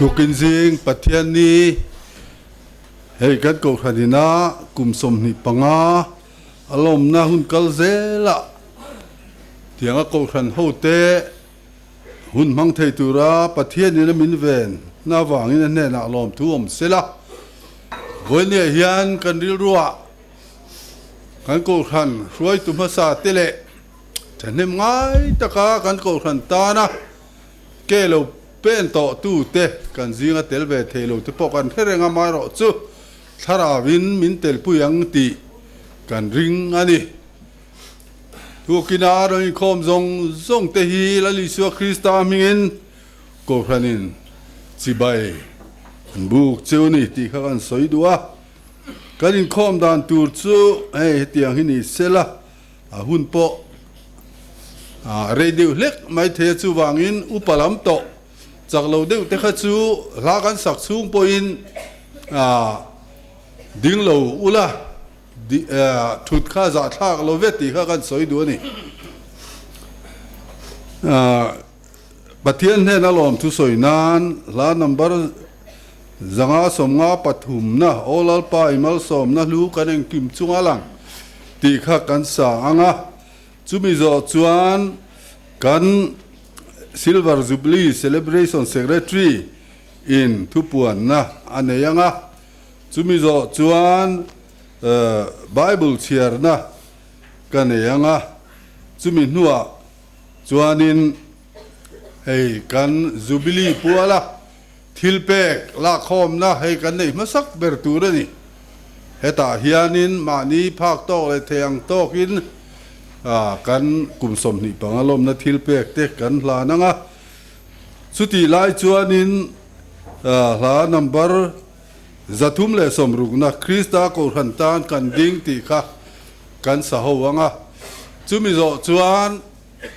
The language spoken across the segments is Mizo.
Tukin zing Pathianni hei kan kohhran ina kum 25 a lawmna hun kal zelah tianga kohhran hote hun hmang thei tura Pathianin a min ven na avangin a hnenah lawmthu awm sela. Vawinia hian kan rilruah kan kohhran hruaitu hmasa te leh thahnem ngai taka kan kohhran tana ke lo pen tawh tu te kan zinga tel ve thei lo te pawh kan hre reng a, amaherawhchu thlarauin min telpui ang tih kan ring a ni. Tukina rawn inkhawm zawng zawng te hi Lal Isua Krista hmingin Kohhranin chibai an buk cheu ni tih kha kan sawi duh a. Kan inkhawm dan tur chu hei hetiang hi ni sela, a hun pawh a rei deuh hlek mai thei a, chuvangin upa lam tawh chak lo deuh te kha chu hla kan sak chhung pawhin ding lo ula. Thut kha zahthlak lo ve tih kha kan sawi duh a ni. Pathian hnena lawmthu sawi nan hla number 553na Aw Lalpa i malsawmna hlu kan engkim chunga lang tih kha kan sa ang a. Chumi zawh chuan kan Silver Jubilee Celebration Secretary in thupuanna a nei ang a. Chumi zawh chuan Bible chhiarna ka nei ang a, chumi hnuah chuanin hei kan Jubilee puala thilpek lakkhawmna hei kan neih hmasak ber tur a ni. Hetah hianin mahni phak tawk leh thei ang tawkin kan kum 25 lawmna thilpek te kan hlan ang a. Chutih lai chuanin hla number 360na Krista Kohhran tan kan ding tih kha kan sa ho ang a. Chumi zawh chuan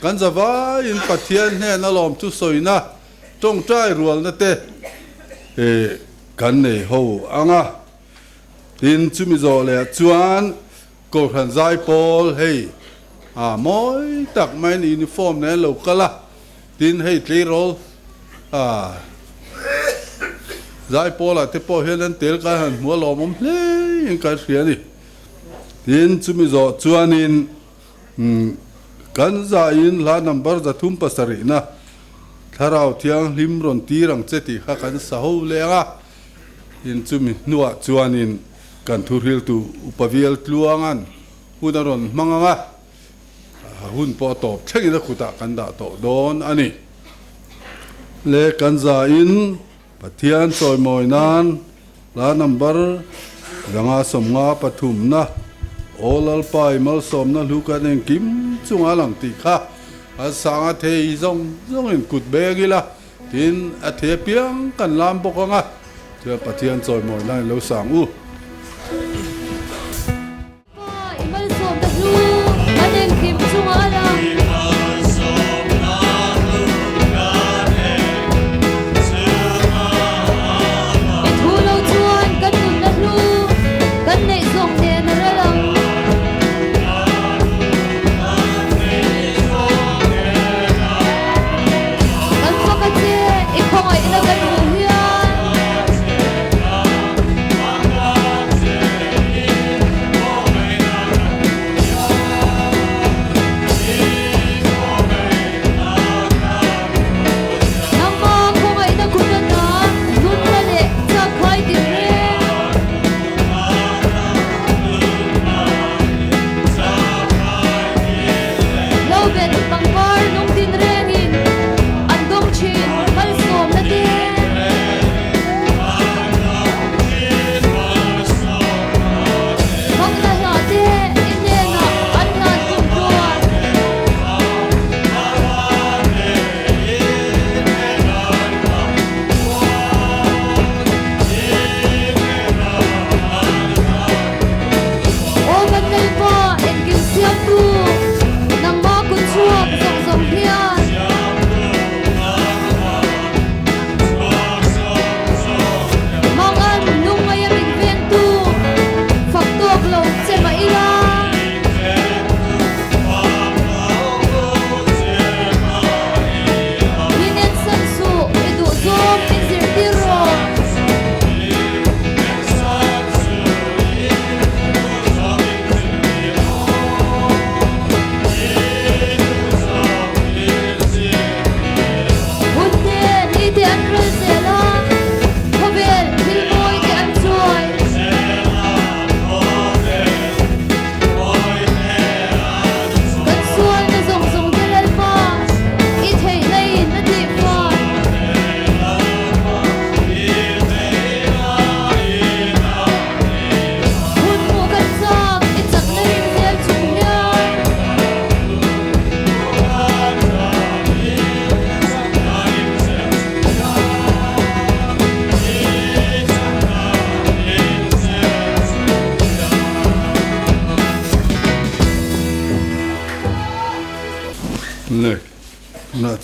kan zavaiin Pathian hnena lawmthu sawina tawngtai rualna te kan nei ho ang a. Tin, chumi zawh leh chuan Kohhran zaipawl hei a mawi tak maiin uniform nen lo kal a, tin hei tleirawl a zaipawl ah te pawh hian an tel kan han hmu a lawmawm hle in kan hria a ni. Tin chumi zawh chuanin kan zaiin hla number 307na Thlarau Thianghlim rawn tir ang che tih kha kan sa ho leng a, tin chumi hnuah chuanin Kan thuhriltu Upa Vial Tluanga'n hun a rawn hmang ang a, hun pawh a tawp thlengin a kutah kan dah tawh dawn a ni. Le kan zain Pathian chawimawi nan hla number 553na Aw Lalpa i malsawmna hlu kan engkim chunga lang tih kha an sang a thei zawng zawngin kut beng ila Tin, a thei apiang kan lam bawk ang a, chuan Pathian chawimawi nan i lo sang u. Pa i malsawmna hlu kan engkim chungah a lang. I malsawmna hlu kan engkim chungah a lang. I thu lo chuan kan nunna hlu kan neih zawng nen a ral ang. Kan fak a che, i khawngaihna kan hmuh hian.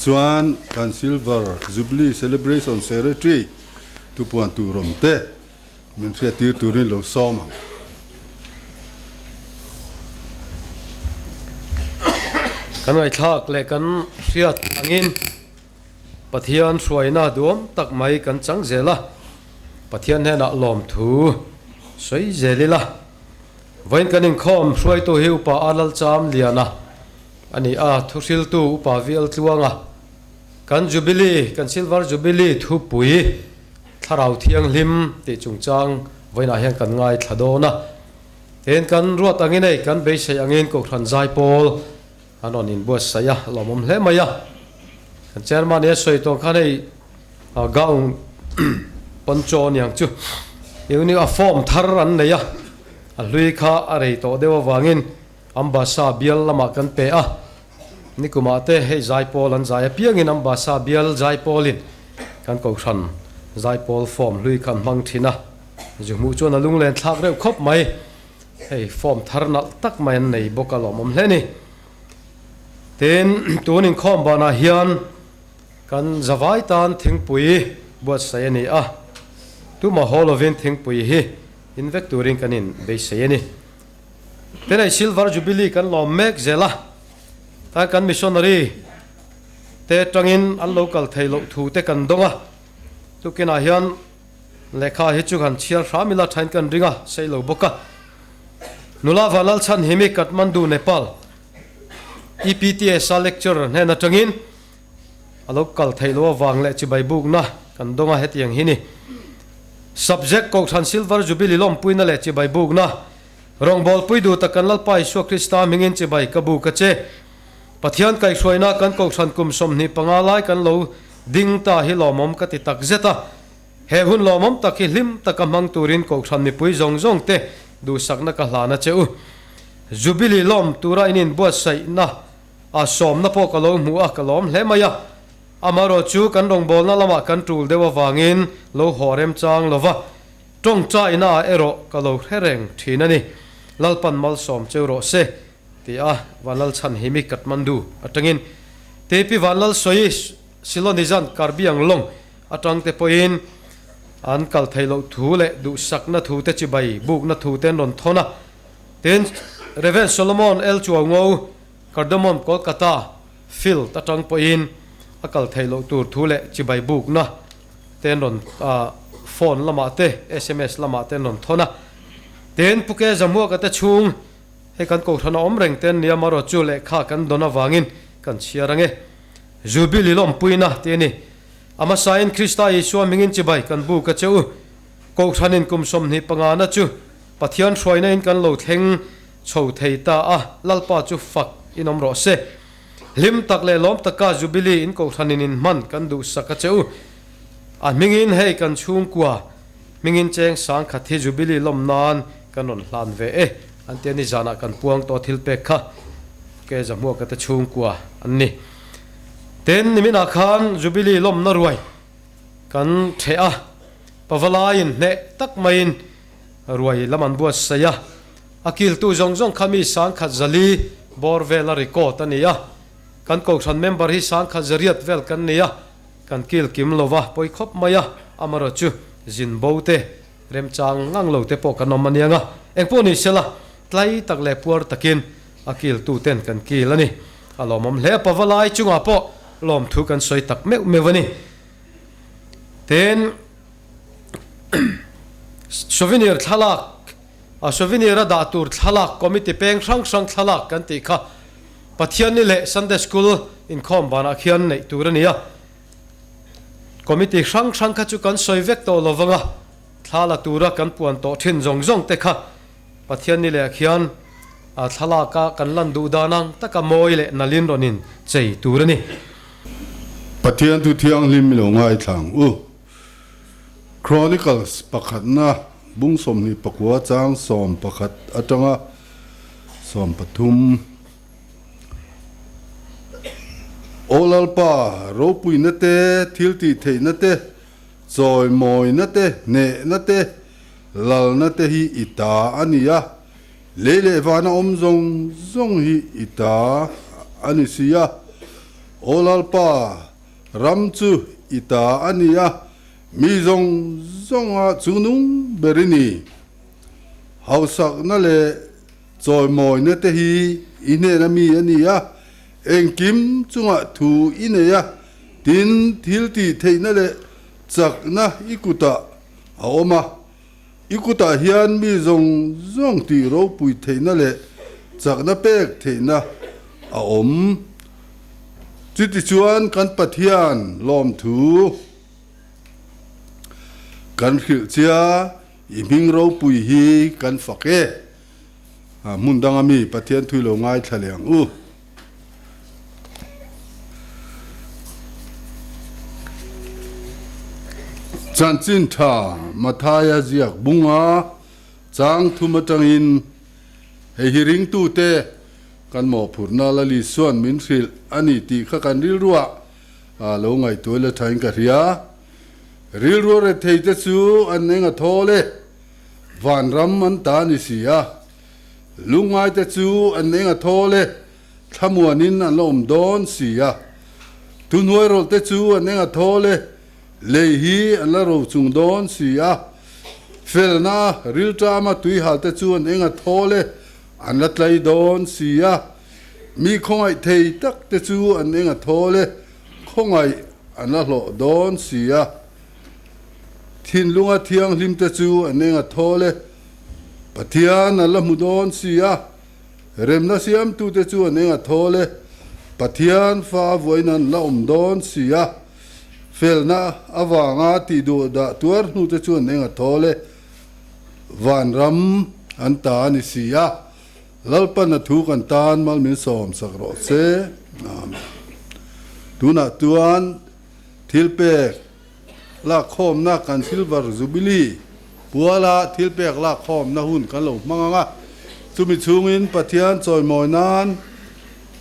chuan kan Silver Jubilee Celebration Secretary thupuan tur awm te min hriattir turin lo sawm ang. Kan ngaihthlak leh kan hriat angin Pathian hruaina duam tak mai kan chang zel a, Pathian hnenah lawmthu sawi zel ila. Vawiin kan inkhawm hruaitu hi Upa A Lalcham Liana a ni a, thuhriltu Upa VL Tluanga. Kan Jubilee, kan Silver Jubilee thupui Thlarau Thianghlim tih chungchang vawiinah hian kan ngaithla dawn a. Tin, kan ruat angin hei kan beisei angin Kohhran Zaipawl an rawn inbuatsaih a, lawmawm hle mai a. Kan Chairman hi a sawi tawh khan hei gown poncho aniang chu eng a form thar an nei a, a hlui kha a rei tawh deuh avangin Ambassa bial lamah kan pe a. Nikumah te hei zaipawl an zai apiangin Ambassa bial zaipawlin kan kohhran zaipawl form hlui kha an hmang thin a, zu hmuh chuan a lunglen thlak reuh khawp mai. Hei form thar nalh tak mai an nei bawk a lawmawm hle ni. Tin, tun inkhawm banah hian kan zavai tan thingpui buatsaih a ni a, tuma haw lovin thingpui hi in vek turin kan in beisei a ni. Tin, hei Silver Jubilee kan lawm mek zel a, tlai kan missionary te tangin an lo kal thei loh thu te kan dawng a, tukinah hian Lehkha hi chu kan chhiar hram ila thain kan ring a, sei lo bawk a. Nula Vanlal Chhanhimi Kathmandu, Nepal, EPTS a lecturer hnen atangin a lo kal theih loh avang leh chibai bukna kan dawng a hetiang hi ni. Subject, Kohhran Silver Jubilee lawmpuina leh chibai bukna Rawngbawlpui duh tak kan Lalpa Isua Krista hmingin chibai ka buk a che. Pathian kaihhruaina kan Kohhran kum 25 lai kan lo ding ta hi lawmawm ka ti tak zet a. He hun lawmawm tak hi hlim taka hmang turin Kohhran mipui zawng zawng te duhsakna ka hlan a che u. Jubilee lawm tura in inbuatsaihna a sawmna pawh ka lo hmu a, ka lawm hle mai a. Amaherawh chu kan rawngbawlna lamah kan tul deuh avangin lo haw remchang lova tawngtaina ah erawh ka lo hre reng thin a ni. Lalpan malsawm cheu rawh se ti a Vanlalchhanhimi Kathmandu atangin TP Vanlalsawi Silonizan Karbi Anglong atang te pawhin an kal thei loh thu leh duhsakna thu te chibai bukna thu te an rawn thawn a. Tin, Rev. Solomon L. Chuaungo, Cardamom, Kolkata, Field atang pawhin a kal thei loh tur thu leh chibai bukna te an rawn phone lamah te, sms lamah te an rawn thawn a. Tin, Pu Ke Zamuaka te chhung hei kan kohhran a awm reng te an nia marawh chu lehkha kan dawn avangin kan chhiar ange. Jubilee lawmpuina tih a ni. A hmasain Krista Isua hmingin chibai kan buk a che u. Kohhranin kum 25 na chu Pathian hruaina in kan lo thleng chho thei ta a, Lalpa chu fak in awm rawh se. Hlim tak leh lawm taka Jubilee in kohhranin in hman kan duhsak a che u. A hmingin hei kan chhungkua hmingin cheng sangkhat hi Jubilee lawm nan kan rawn hlan ve e. An tia ni zanah kan puang tawh thil pek kha ke Zahmuaka te chhungkua an ni. Tin, niminah khan Jubilee lawmna ruai kan theh a, Pavalaiin hneh tak maiin ruai lam an buatsaih a, a kiltu zawng zawng kha mi sangkhat zali bawr vela record a ni a, kan kohhran member hi sangkhat zariat vel kan ni a, kan kil kim lova pawi khawp mai a, amarawh chu zin bo te Remchang ngang lo te pawh kan awm aniang a, engpawh ni sela, tlai tak leh puar takin a kiltu ten kan kil a ni. A lawmawm hle a, Pavalai chungah pawh lawmthu kan sawi tak meuh meuh a ni. Tin, souvenir thlalak, a souvenir a dah tur thlalak committee peng hrang hrang thlalak kan tih kha Pathianni leh Sunday School inkhawm banah khian neih tur a ni a. Committee hrang hrang kha chu kan sawi vek tawh lo vang a, thla la tura kan puan tawh thin zawng zawng te kha Pathian ni leh khian a thlalaka kan lan duh dan ang taka mawi leh nalin rawn in chei tur a ni. Pathian thu thianghlim i lo ngaithlang u. Chronicles pakhatna bung 29 chang 11 atanga 13. Aw Lalpa, ropuina te, thiltih theihna te, chawimawina te, hnehna te, lalna te hi i ta a ni a, lei leh vana awm zawng zawng hi i ta a ni si a. Aw Lalpa, ram chu i ta a ni a, mi zawng zawnga chungnung ber i ni. Hausakna leh chawimawina te hi i hnena mi a ni a, engkim chungah thu i nei a, tin, thil tih theihna leh chakna i kutah a awm a. I kutah hian mi zawng zawng tih ropui theihna leh chakna pek theihna a awm. Chutichuan kan Pathian lawmthu kan hrilh chia i hming ropui hi kan fak e. Hmun danga mi Pathian thui lo ngaithla leh ang u. Chanchin tha Mathaia ziak bunga chang thum atangin hei hi ringtute kan mawhphurhna Lal Isuan min hrilh a ni tih kha kan rilruah lo ngaihtuah la thain ka hria. Rilru retheite chu an eng a thawl e, vanram an ta ni si a. Lungngaite chu an eng a thawl e, thlamuanin an la awm dawn si a. Thuhnuairawlhte chu an eng a thawl e, lei hi an la ro chung dawn si a. Felna rilṭama tuihalte chu an eng a thawl e, an la tlai dawn si a. Mi khawngaih thei takte chu an eng a thawl e, khawngaih an la hlawh dawn si a. Thinlunga thianghlimte chu an eng a thawl e, Pathian an la hmu dawn si a, remna siamtute chu an eng a thawl e, Pathian fa vawiin an la awm dawn si a, felna avanga tih duh dah tuar hnute chu an eng a thawl e, vanram an ta a ni si a, Lalpan a thu kan tan mal min sawm sak rawh se. Amen. Tunah chuan thilpek. Lakkhawmna kan Silver Jubilee puala thilpek lakkhawmna hun kan lo hmang ang a, chumi chhungin Pathian chawimawi nan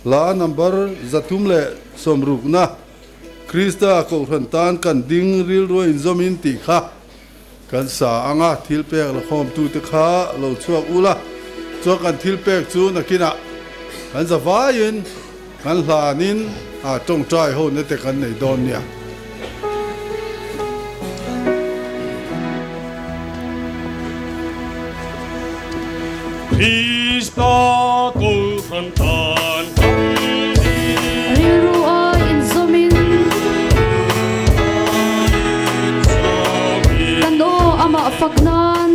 hla number 360na Krista Kohhran tan kan ding rilru a inzawmin tih kha kan sa ang a, thilpek lakhawmtute kha lo chhuak ula, chuan kan thilpek chu nakinah kan zavaiin Kan hlanin a tawngtai ho na te kan nei dawn nia. Krista Kohhran tan kan ni. Rilru a inzawmin kan aw amah fak nan.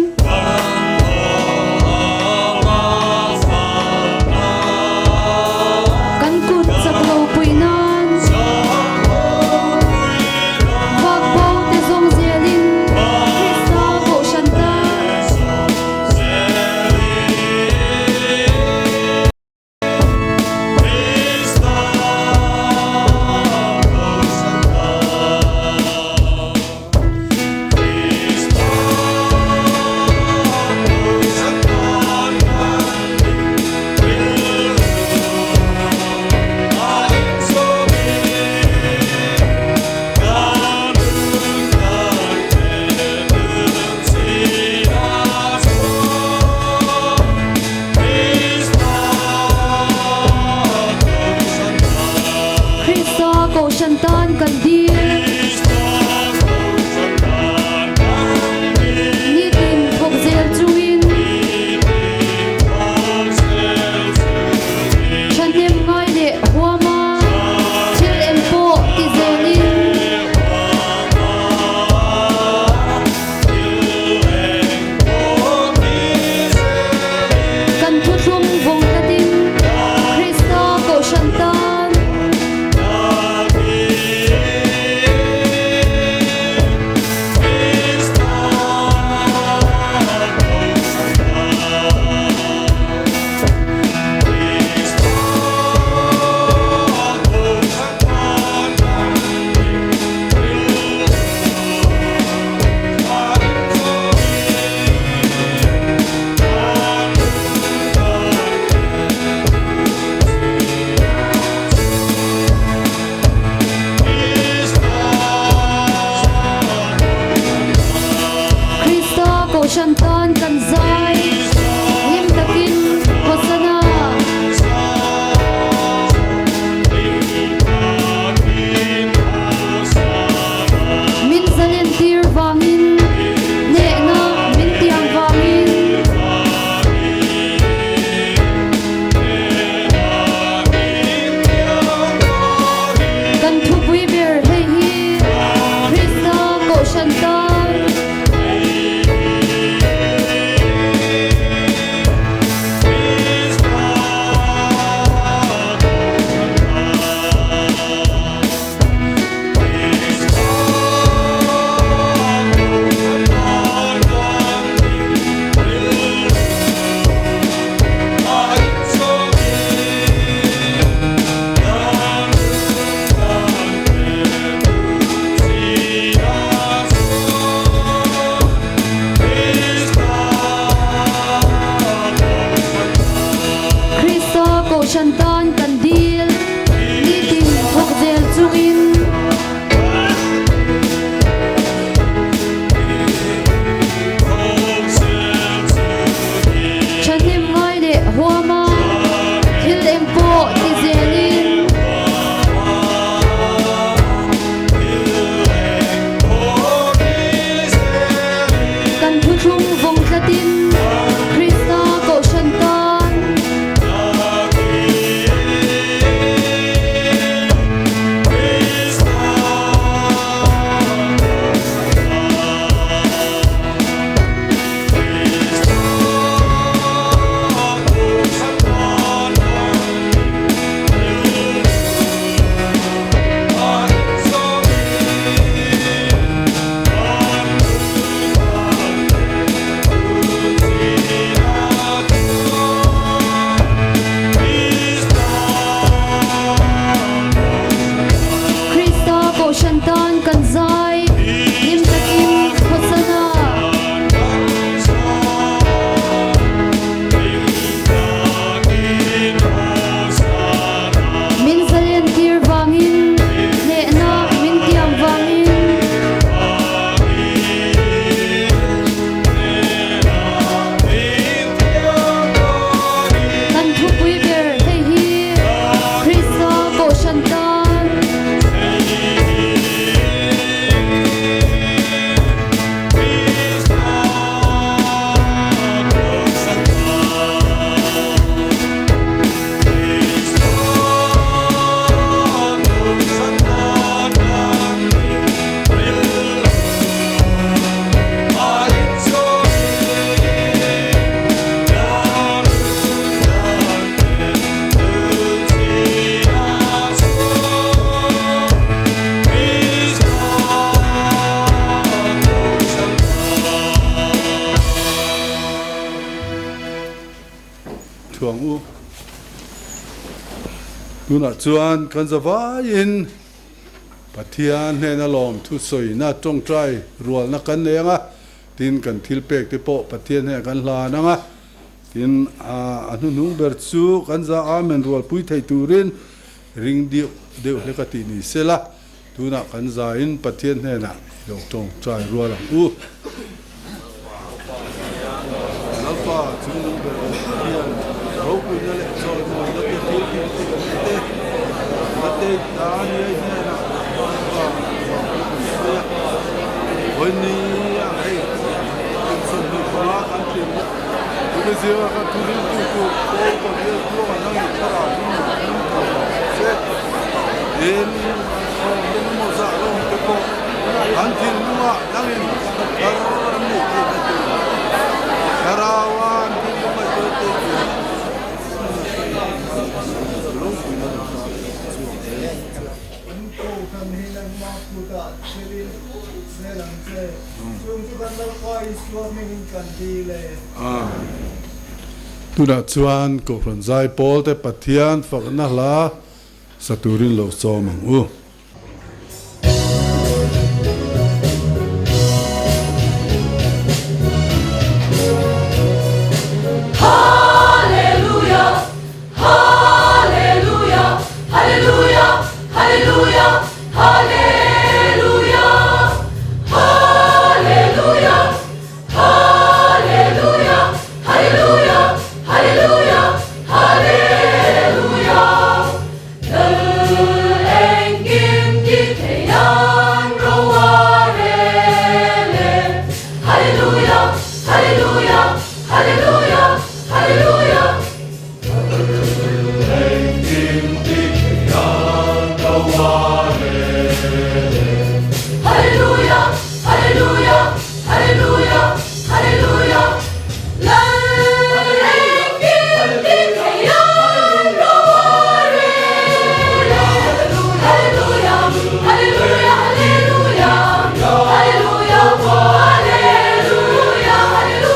Kan kut chak lo pui nan vak bo te zawng zelin Krista Kohhran tan. Krista Kohhran tan kan dil. Nitin thawk zel chungin thahnem ngai leh huama thil eng pawh ti zelin. Kan thuthlung vawng tlatin Krista Kohhran tan. Krista Kohhran tan kan zai hlim takin Hosanna! thluang u. Tunah chuan kan zavaiin Pathian hnena lawmthu sawina tawngtai rualna kan nei ang a, tin kan thil pek te pawh Pathian hnenah kan hlan ang a, tin a hnuhnung ber chu kan za Amen rualpui thei turin ring deuh deuh hlek a tih ni sela, tunah kan zain Pathian hnenah i lo tawngtai rual ang u. Lalpa chungnung ber leh Pathian ropuina leh chawimawina te thil kim te kan ni te, na te ta a nia i hnenah Lalpa lawmtu kan sawi a, vawiin a hei kum 25 kan tling tuna zinga kan thu riltu tur Paul Paviel tluanga nangin thlarau hi min hming thei lo se, tin thawmhnaw emaw zah lawm te pawh an thinlungah nangin thar an nih theihna tur thlaraua an thinlung ngaihtuah te tur ropuina lo ta chhuak e. An kohhran hi nangmah kutah thilin zel ang che. Chung chu kan Lalpa Isua hmingin kan dil e. Amen. Tunah chuan Kohhran Zaipawl te Pathian fakna hla sa turin lo sawm ang u. Hallelujah, Hallelujah, Hallelujah, Hallelujah, Hallelujah, Hallelujah, Hallelujah, Hallelujah, Hallelujah, Hallelujah. Lal engkim ti thei an ro a rel e. Hallelujah, Hallelujah, Hallelujah, Hallelujah. Lal engkim ti thei an ro a rel e. Hallelujah, Hallelujah, Hallelujah, Hallelujah. Lal engkim ti thei an ro a rel e. Hallelujah, Hallelujah, Hallelujah, Hallelujah, Hallelujah, Hallelujah, Hallelujah, Hallelujah, Hallelujah, Hallelujah,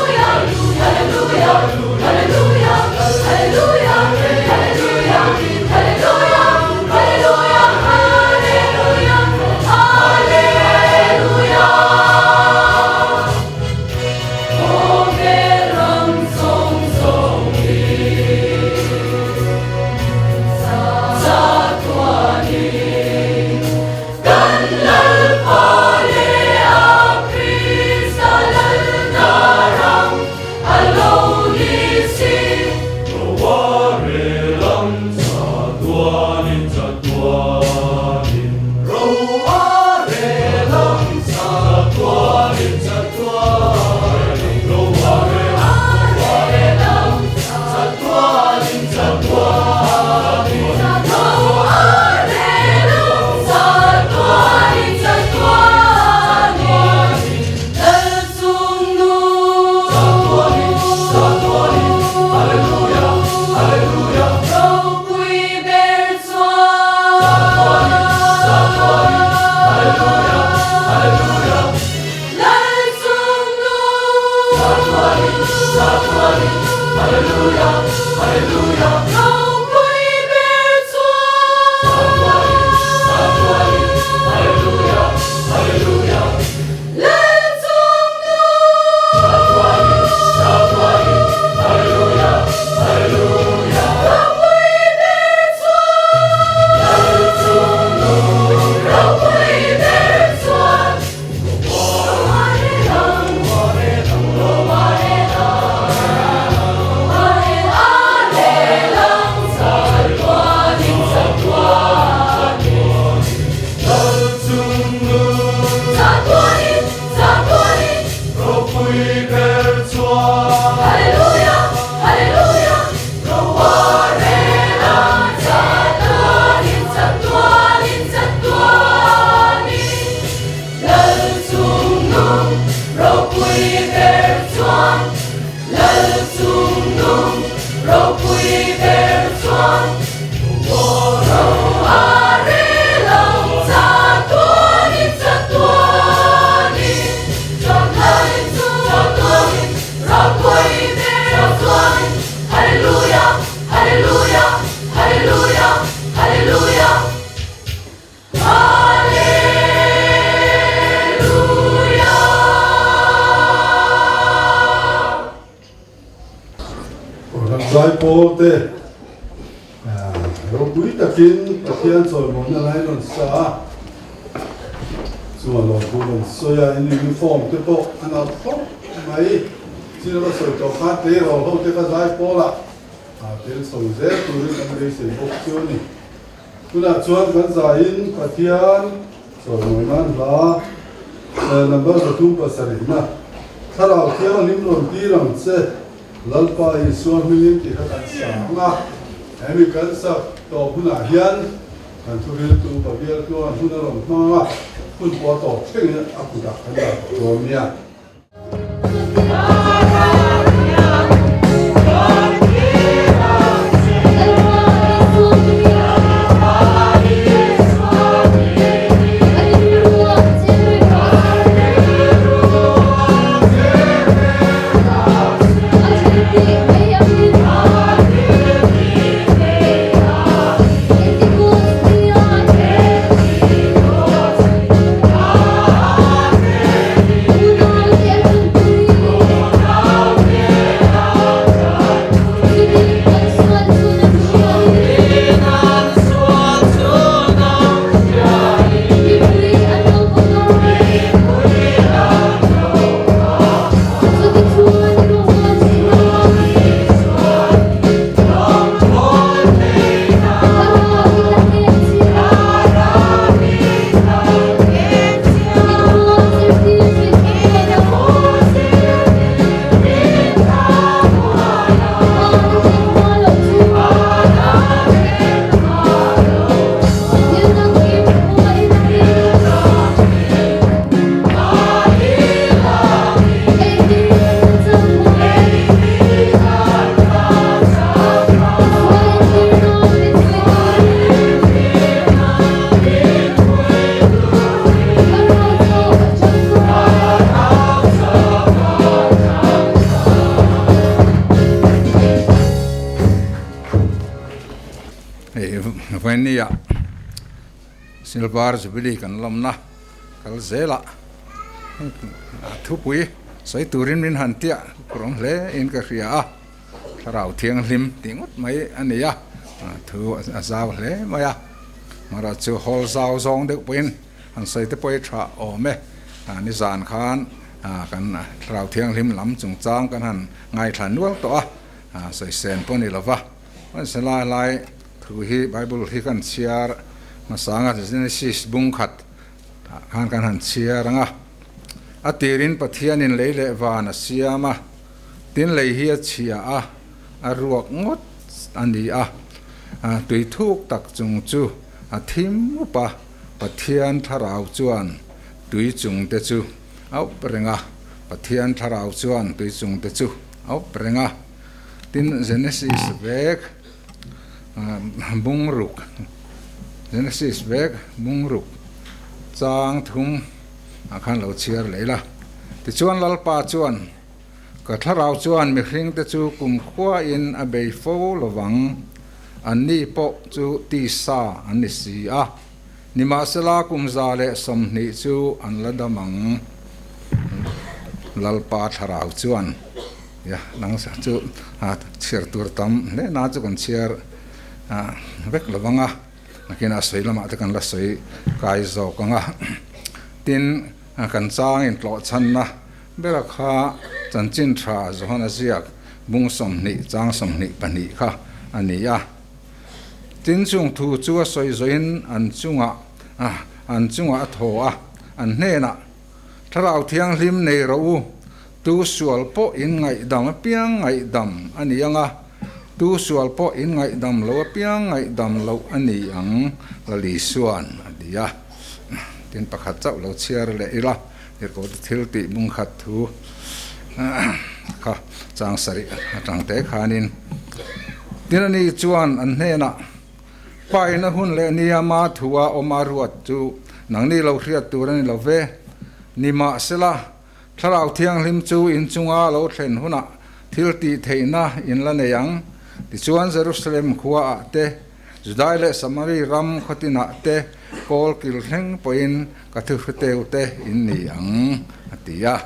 Hallelujah, Hallelujah, Hallelujah, Hallelujah. Khawvel ram zawng zawng hi chatuanin kan Lalpa leh a Krista Lalna ram a lo ni si. Roa relam chatuanin chatuanin. Roa relam chatuanin chatuanin. Roa relam chatuanin chatuanin. Roa relam chatuanin chatuanin. Lalchungnu. Chatuanin chatuanin. Hallelujah, Hallelujah. Ropui ber chuan. Chatuanin chatuanin. Hallelujah, Hallelujah. Lal Zaipawl te ropui takin Pathian chawimawina lai rawn sa a, chunga lawmtu rawn sawi a, in uniform te pawh a nalh khawp mai. Chin a sawi tawh khan tleirawl ho te kha Zaipawl ah tel chho zel turin kan beisei bawk chu a ni. Tunah chuan kan zaiin Pathian chawimawi nan hla number 37 na Thlarau Thianghlim rawn tir ang che Lalpa Isua hmingin tih kha kan sa ang a. Hemi kan sak tawh hunah hian kan thuriltu Pabial tluan hun a rawn hmang a, hun pawh a tawp thlengin a kutah kan dah tawh dawn nia. Hei Vania Silver Jubilee kan lawmna kal zelah thupui sawi turin min han tiah rawng hle in ka hria a. Thlarau Thianghlim tih ngawt mai a ni a, thu a zau hle mai a, mara chu hawl zau zawng deuh pawhin han sawi te pawh hi tha awm e. Nizan khan kan Thlarau Thianghlim lam chungchang kan han ngaithla nual tawh a, sawi sen pawh a ni lo va. Mahse lai lai thu hi Bible hi kan chhiar hmasa anga Genesis bung khat ah khan kan han chhiar ang a, a tirin Pathianin lei leh van a siam a, Tin lei hi a chhia a, a ruak ngawt a ni a, tui thuk tak chung chu a thim up a, Pathian thlarau chuan tui chung te chu a up reng a, Pathian thlarau chuan tui chung te chu a up reng a. Tin Genesis vek bungruk, Genesis vek bungruk chang thum ah khan lo chhiar leh ila. Tichuan Lalpa chuan Ka thlarau chuan mihringte chu kumkhuain a bei fo lovang, anni pawh chu tisa an ni si a, nimahsela kum 120 chu an la dam ang. Lalpa thlarau chuan, Ya, nang chu chhiar tur tam hle na chu kan chhiar vek lovang a, nakinah sawi lamah te kan la sawi kai zawk ang a. Tin, kan chang intlawhchhanna Bera kha chanchin tha Johana ziak bung 20 chang 22 kha a ni a. Tin chung thu chu a sawi zawhin an chungah an chungah a thaw a, an hnenah, Thlarau Thianghlim nei rawh u, tu sual pawh in ngaihdam apiang ngaihdam a ni ang a, tu sual pawh in ngaihdam lo apiang ngaihdam loh a ni ang, Lalisuan a ti a. Tin pakhat chauh lo chhiar leh ila. Tirhkohte thil tih bung khat thu kha chang sarih atang te khanin tin ani chuan an hnenah paina hun leh nia ma thua awma ruat chu nangni lo hriat tur a ni lo ve. Nimahsela, Thlarau Thianghlim chu inchunga lo thlen hunah thil tih theihna in la nei ang. Tichuan Jerusalem khuaah te, Judai leh Samari ram khawtinah te kawl kil thleng pawhin ka thuhruteu te in ni ang, a ti a.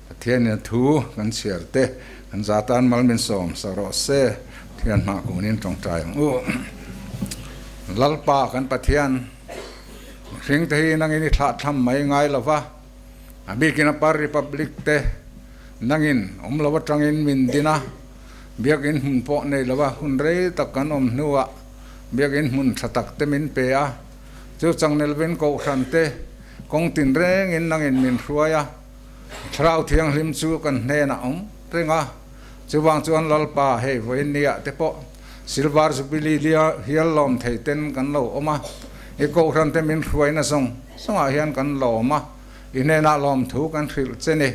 Pathianin a thu kan chhiar te kan za tan mal min sawm sa rawh se. Thian hmah kunin tawngtai ang u. Lalpa kan Pathian, mihring te hi nangin i thlah tham mai ngai lo va, a bikin a par Republic te nangin awm lo atangin min din a, biakin hmun pawh nei lo va hun rei tak kan awm hnuah biakin hmun tha tak te min pe a, chu changnelvin kohhran te kawng tinrengin nangin min hruai a, Thlarau Thianghlim chu kan hnenah awm reng a, chuvang chuan Lalpa hei vawiin nia te pawh Silver Jubilee lia hial lawm thei ten kan lo awm a, i kohhran te min hruaina zawng zawngah hian kan lawm a, i hnenah lawmthu kan hrilh che ni.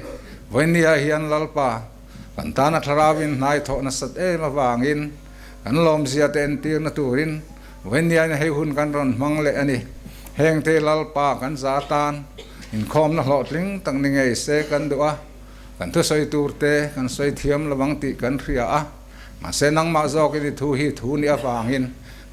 Vawiin nia hian Lalpa kan tana Thlarauin hnai thawh nasat em avangin kan lawmzia te entirna turin vawiin nia in hei hun kan rawn hmang leh a ni. Hengte Lalpa kan za tan inkhawmna hlawhtling tak ni ngei se kan duh a, kan thusawi tur te kan sawi thiam lovang tih kan hria a, mahse nangmah zawkin i thu hi thu nih avangin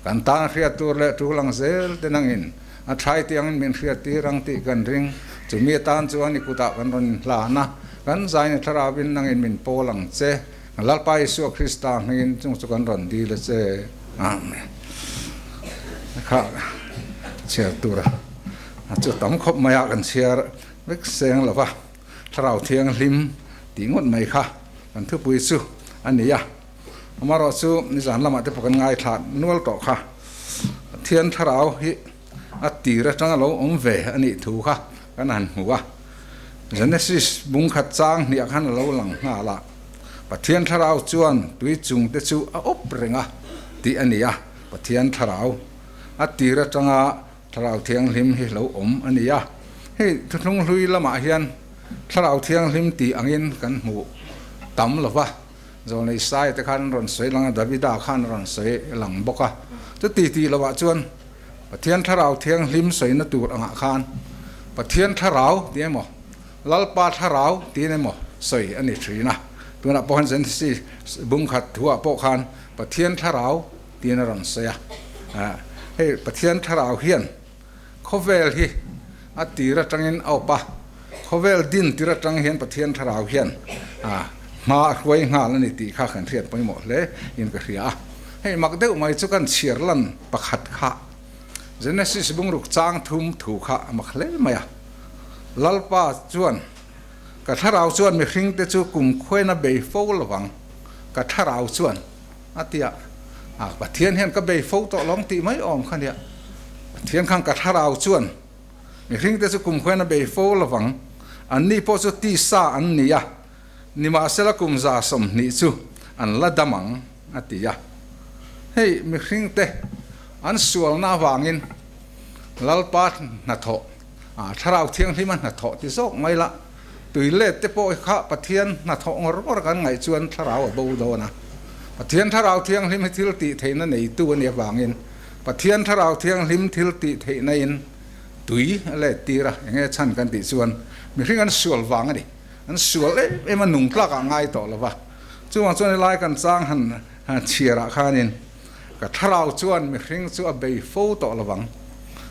kan tan hriat tur leh tul ang zel te nangin a thai tiangin min hriat tir ang tih kan ring. Chumi atan chuan i kutah kan rawn inhlan a, kan zain i thlarauin nangin min pawl ang che. Lalpa Isua Krista hmingin chung chu kan rawn dil a che. Amen. Kha chhiar tur a chu tam khawp mai a kan chhiar vek seng lo va, Thlarau Thianghlim tih ngawt mai kha kan thupui chu a ni a. Amaherawh chu nizan lamah te pawh kan ngaithla nual tawh kha. Pathian Thlarau hi a tir atanga lo awm ve a nih thu kha kan han hmu a. Genesis bung khat chang hniah khan a lo lang nghal a, Pathian Thlarau chuan tui chung te chu a awp reng a tih a ni a, Pathian Thlarau a tir atanga Thlarau Thianghlim hi lo awm a ni a. Hei thuthlung hlui lamah hian Thlarau Thianghlim tih angin kan hmu tam lo va, Zawlnei Saia te khan an rawn sawi lang a, Davida khan a rawn sawi lang bawk a. Chuti tih lovah chuan Pathian Thlarau Thianghlim sawina tur angah khan Pathian Thlarau tih emaw, Lalpa Thlarau tiin emaw sawi a ni thin a. Tunah pawh hian Genesis bung khat thuah pawh khan Pathian Thlarau tiin a rawn sawi a. Hei Pathian Thlarau hian khawvel hi a tir atangin a awp a, khawvel din tir atang hian Pathian Thlarau hian hma a hruai nghal a ni tih kha kan hriat pawimawh hle in ka hria a. Hei mak deuh mai chu kan chhiar lan pakhat kha Genesis bungruk chang thum thu kha a mak hle mai a. Lalpa chuan, Ka thlarau chuan mihringte chu kum khuaina bei fo lovang, ka thlarau chuan a ti a. Pathian hian ka bei fo tawh lawng tih mai awm kha nia. Pathian khan ka thlarau chuan mihringte chu kum khuaina bei fo lovang, anni pawh chu tisa an ni a, nimahsela kum 120 chu an la dam ang a ti a. Hei mihringte an sualna avangin Lalpa hnathawh, Thlarau Thianghlima hnathawh ti zawk mai la, tui let te pawh kha Pathian hnathawh ngawr ngawr kan ngaih chuan Thlarau a bo dawn a. Pathian Thlarau Thianghlim hi thil tih theihna neitu a nih avangin Pathian Thlarau Thianghlim thil tih theihna in tui a let tir a, enge chhan kan tih chuan mihring an sual vang a ni. An sual em em a, nung tlak ah ngai tawh lo va. Chuvang chuan helai kan chang han chhiar ah khanin ka thlarau chuan mihring chu a bei fo tawh lo vang.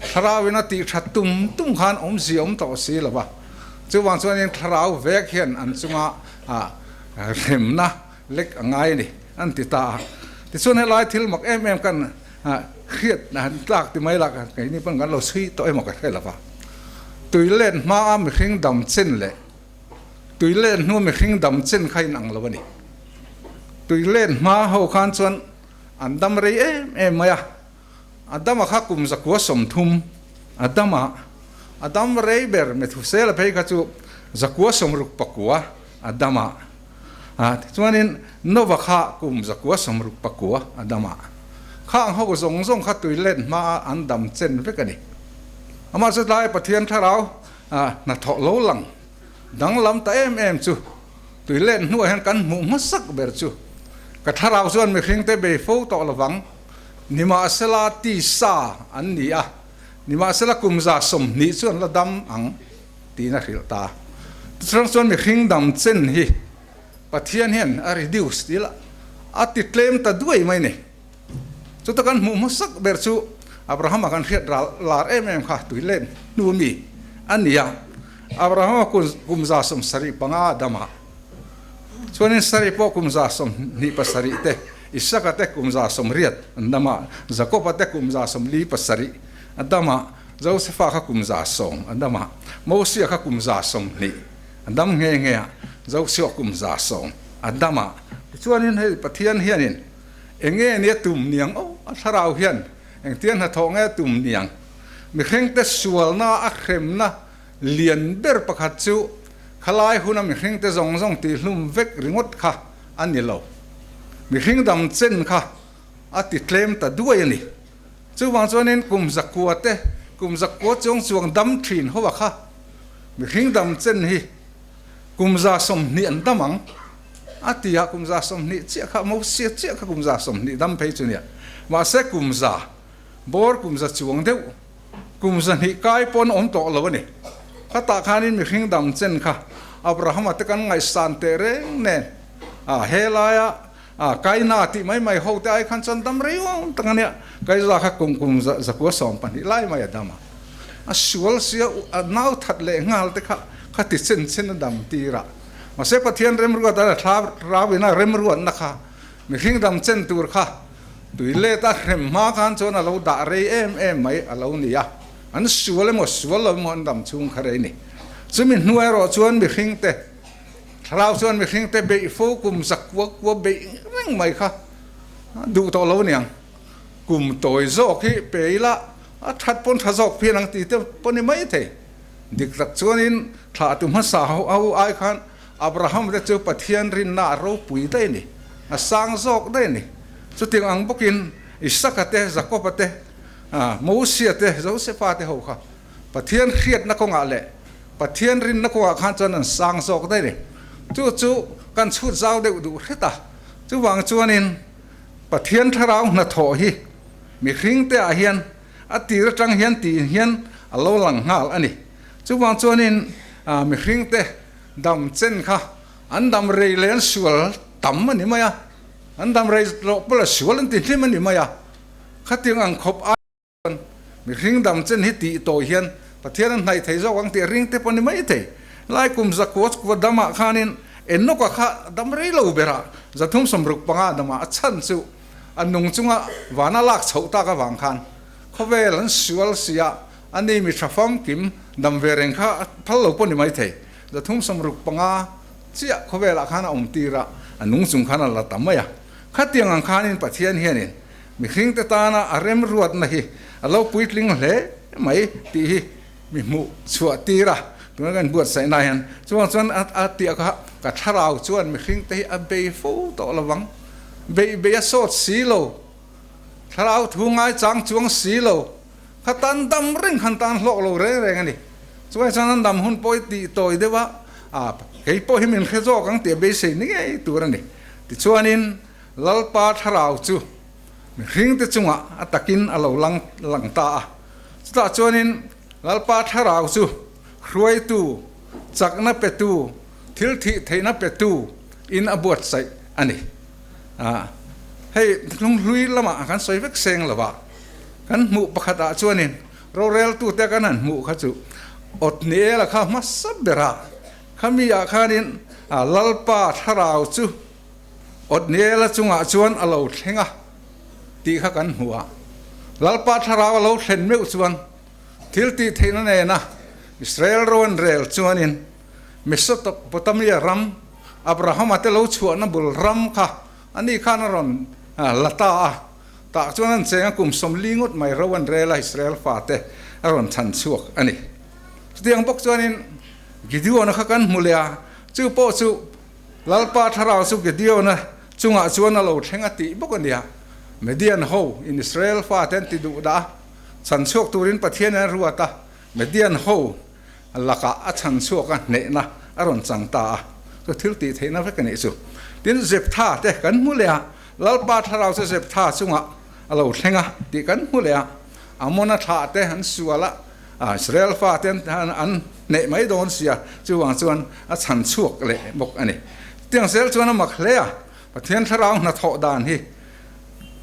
Thlarau in a tih that tum tum khan awmzia awm tawh si lo va. Chuvang chuanin thlarau vek hian an chunga hremna lek a ngai a ni an ti ta a. Tichuan helai thil mak em em kan hriat han tlak ti mai lah keini pawn kan lo chhui tawh emaw ka hre lo va. Tui let hmaa mihring dam chen leh tui let hnu mihring dam chen kha inang lo a ni. Tui let hma ho khan chuan an dam rei em em mai a, a dama kha kum 130 a dam a, a dam rei ber Methusela phei kha chu 969 a dam a. A, tichuanin Nova kha kum 969 a dam a, khang ho zawng zawng kha tui let hmaa an dam chen vek a ni. Amah chu tlai Pathian thlarau hnathawh lo lang danglam ta em em chu tui let hnuah hian kan hmuh hmasak ber chu ka thlarau chuan mihringte bei fo tawh lovang, nimahsela tisa an ni a, nimahsela kum 120 chu an la dam ang. tiin a hrilh ta. Tichuan chuan mihring dam chen hi Pathian hian a reduce ti la, a ti tlem ta duai mai ni. Chuta kan hmuh hmasak ber chu Abrahama kan hriat ral lar em em kha tui len hnu mi a ni a. Abrahama kum 75 a dam a, chuanin Sari pawh kum 27 te. Isaka te kum 180 an dam a, Jakoba te kum 47 a dam a, Josefa kha kum 100 a dam a, Mosia kha kum 120 a dam nghe nghe a, Joshua kum 100 a dam a. Tichuanin hei Pathian hianin eng nge nia tum niang aw, a thlarau hian engtia hnathawh nge tum niang? Mihringte sualna a hremna lian ber pakhat chu khalai huna mihringte zawng zawng tihhlum vek ringawt kha a ni lo. Mihring dam chen kha a ti tlem ta duai a ni. Chuvang chuanin kum zakua te, kum zakua chuang chuang dam thin ho a kha mihring dam chen hi kum 120 an dam ang a ti a, kum 120 chiah kha Mosia chiah kha kum 120 dam phei chu nia. Mahse kum za bawr kum za chuang deuh kum 200 kai pawn awm tawh lo a ni. Khatah khanin mihring dam chen kha Abrahama te kan ngaihsan teh reng nen a helaia a Kaina tih mai mai ho te ai khan chuan dam rei awm tak a nia. Kaiza kha kum kum 120 lai mai a dam a, a sual sia a nau that leh nghal te kha kha ti chen chen a dam tir a. Mahse Pathian remruat a thla rauin a remruatna kha mihring dam chen tur kha tui let a hrem hma khan chuan a lo dah rei em em mai a lo ni a, an sual emaw sual lo emaw an dam chhung kha rei ni. Chumi hnuai erawh chuan mihring te thlarau chuan mihring te beih fo kum zakua kua beih reng mai kha duh tawh lo aniang. Kum tawi zawk hi pe ila a that pawn tha zawk phian ang tih te pawh ni mai thei. Dik tak chuanin thlah tu hmasa ho ho ai khan Abraham te chu Pathian rinna a ropui daih a ni, a sang zawk daih a ni. Chutiang ang bawkin Isaka te, Jakoba te, Mosia te, Josefa te ho kha Pathian hriatna kawngah leh Pathian rinna kawngah khan chuan an sang zawk daih a ni. Chu chu kan chhut zau deuh duh hret a. Chuvang chuanin Pathian thlarau hnathawh hi mihringte ah hian a tir atang hian tih hian a lo lang nghal a ni. Chuvang chuanin mihringte dam chen kha an dam rei leh an sual tam a ni mai a, an dam rei loh pawh la sual an ti hlim a ni mai a, khatiang ang khawp ai chuan mihring dam chen hi tih tawh hian Pathian an hnaih thei zawk ang tih a ring te pawh a ni mai thei. Lai kum zakua kua damah khanin Enoka kha dam rei lo berah 365 damah a chhan chu a nung chunga vana lak chhoh tak avang khan khawvel an sual sia a ni mi tha famkim dam ve reng kha a phal lo pawh ni mai thei. 365 chiah khawvelah khan a awm tir a, a nung chung khan a la ta mai a. Khatiang ang khanin Pathian hianin mihringte tana a remruatna hi a lo puitling hle mai tih hi mi hmuh chhuah tir a. Tuna kan buatsaihna hian chuvang chuan a tih kha ka thlarau chuan mihringte hi a bei fo tawh lo vang, beih beih a sawt si lo, thlarau thu ngaichang chuang si lo, Kha tan dam reng khan tan hlawk lo reng reng a ni. Chuai chuan an dam hun pawh i tih tawi deuh a, a kei pawh hi min hre zawk ang tih a beisei ni ngei tur a ni. Tichuanin Lalpa thlarau chu mihringte chungah a takin a lo lang lang ta a. Chutah chuanin Lalpa thlarau chu hruaitu, chakna petu, thil thih theihna petu in a buatsaih a ni. A hei hlunghlui lamah kan sawi vek seng lo a. Kan hmuh pakhatah chuanin roreltute kan han hmuh kha chu Othniela kha hmasa berah khami ah khanin Lalpa thlarau chu Othniela chungah chuan a lo thleng a tih kha kan hmu a. Lalpa thlarau a lo thlen meuh chuan thil tih theihna nena Israel ro an rel chuanin Mesopotamia ram Abrahama te lo chhuahna bul ram kha ani khan a rawn la ta a. Tah chuan an cheng a kum 40 ngawt mai ro an rel a, Israel fate a rawn chhan chhuak a ni. Chutiang bawk chuanin Gideon-a kha kan hmu leh a, chu pawh chu Lalpa thlarau chu Gideon-a chungah chuan a lo thleng a tih bawk a nia. Median ho in Israel fate an ti duh dah a, chhan chhuak turin Pathian in a ruat a, Median ho lakah a chhan chhuak a, hnehna a rawn chang ta a, chu thil tih theihna vek a nih chu. Tin, Zeptha te kan hmu leh a, Lalpa thlarau chu Zeptha chungah a lo thleng a tih kan hmu leh a, Amona thlah te an sual a, Israel fate an hneh mai dawn sia, chuvang chuan a chhan chhuak leh bawk a ni. Chutiang zel chuan a mak hle a, Pathian thlarau hnathawh dan hi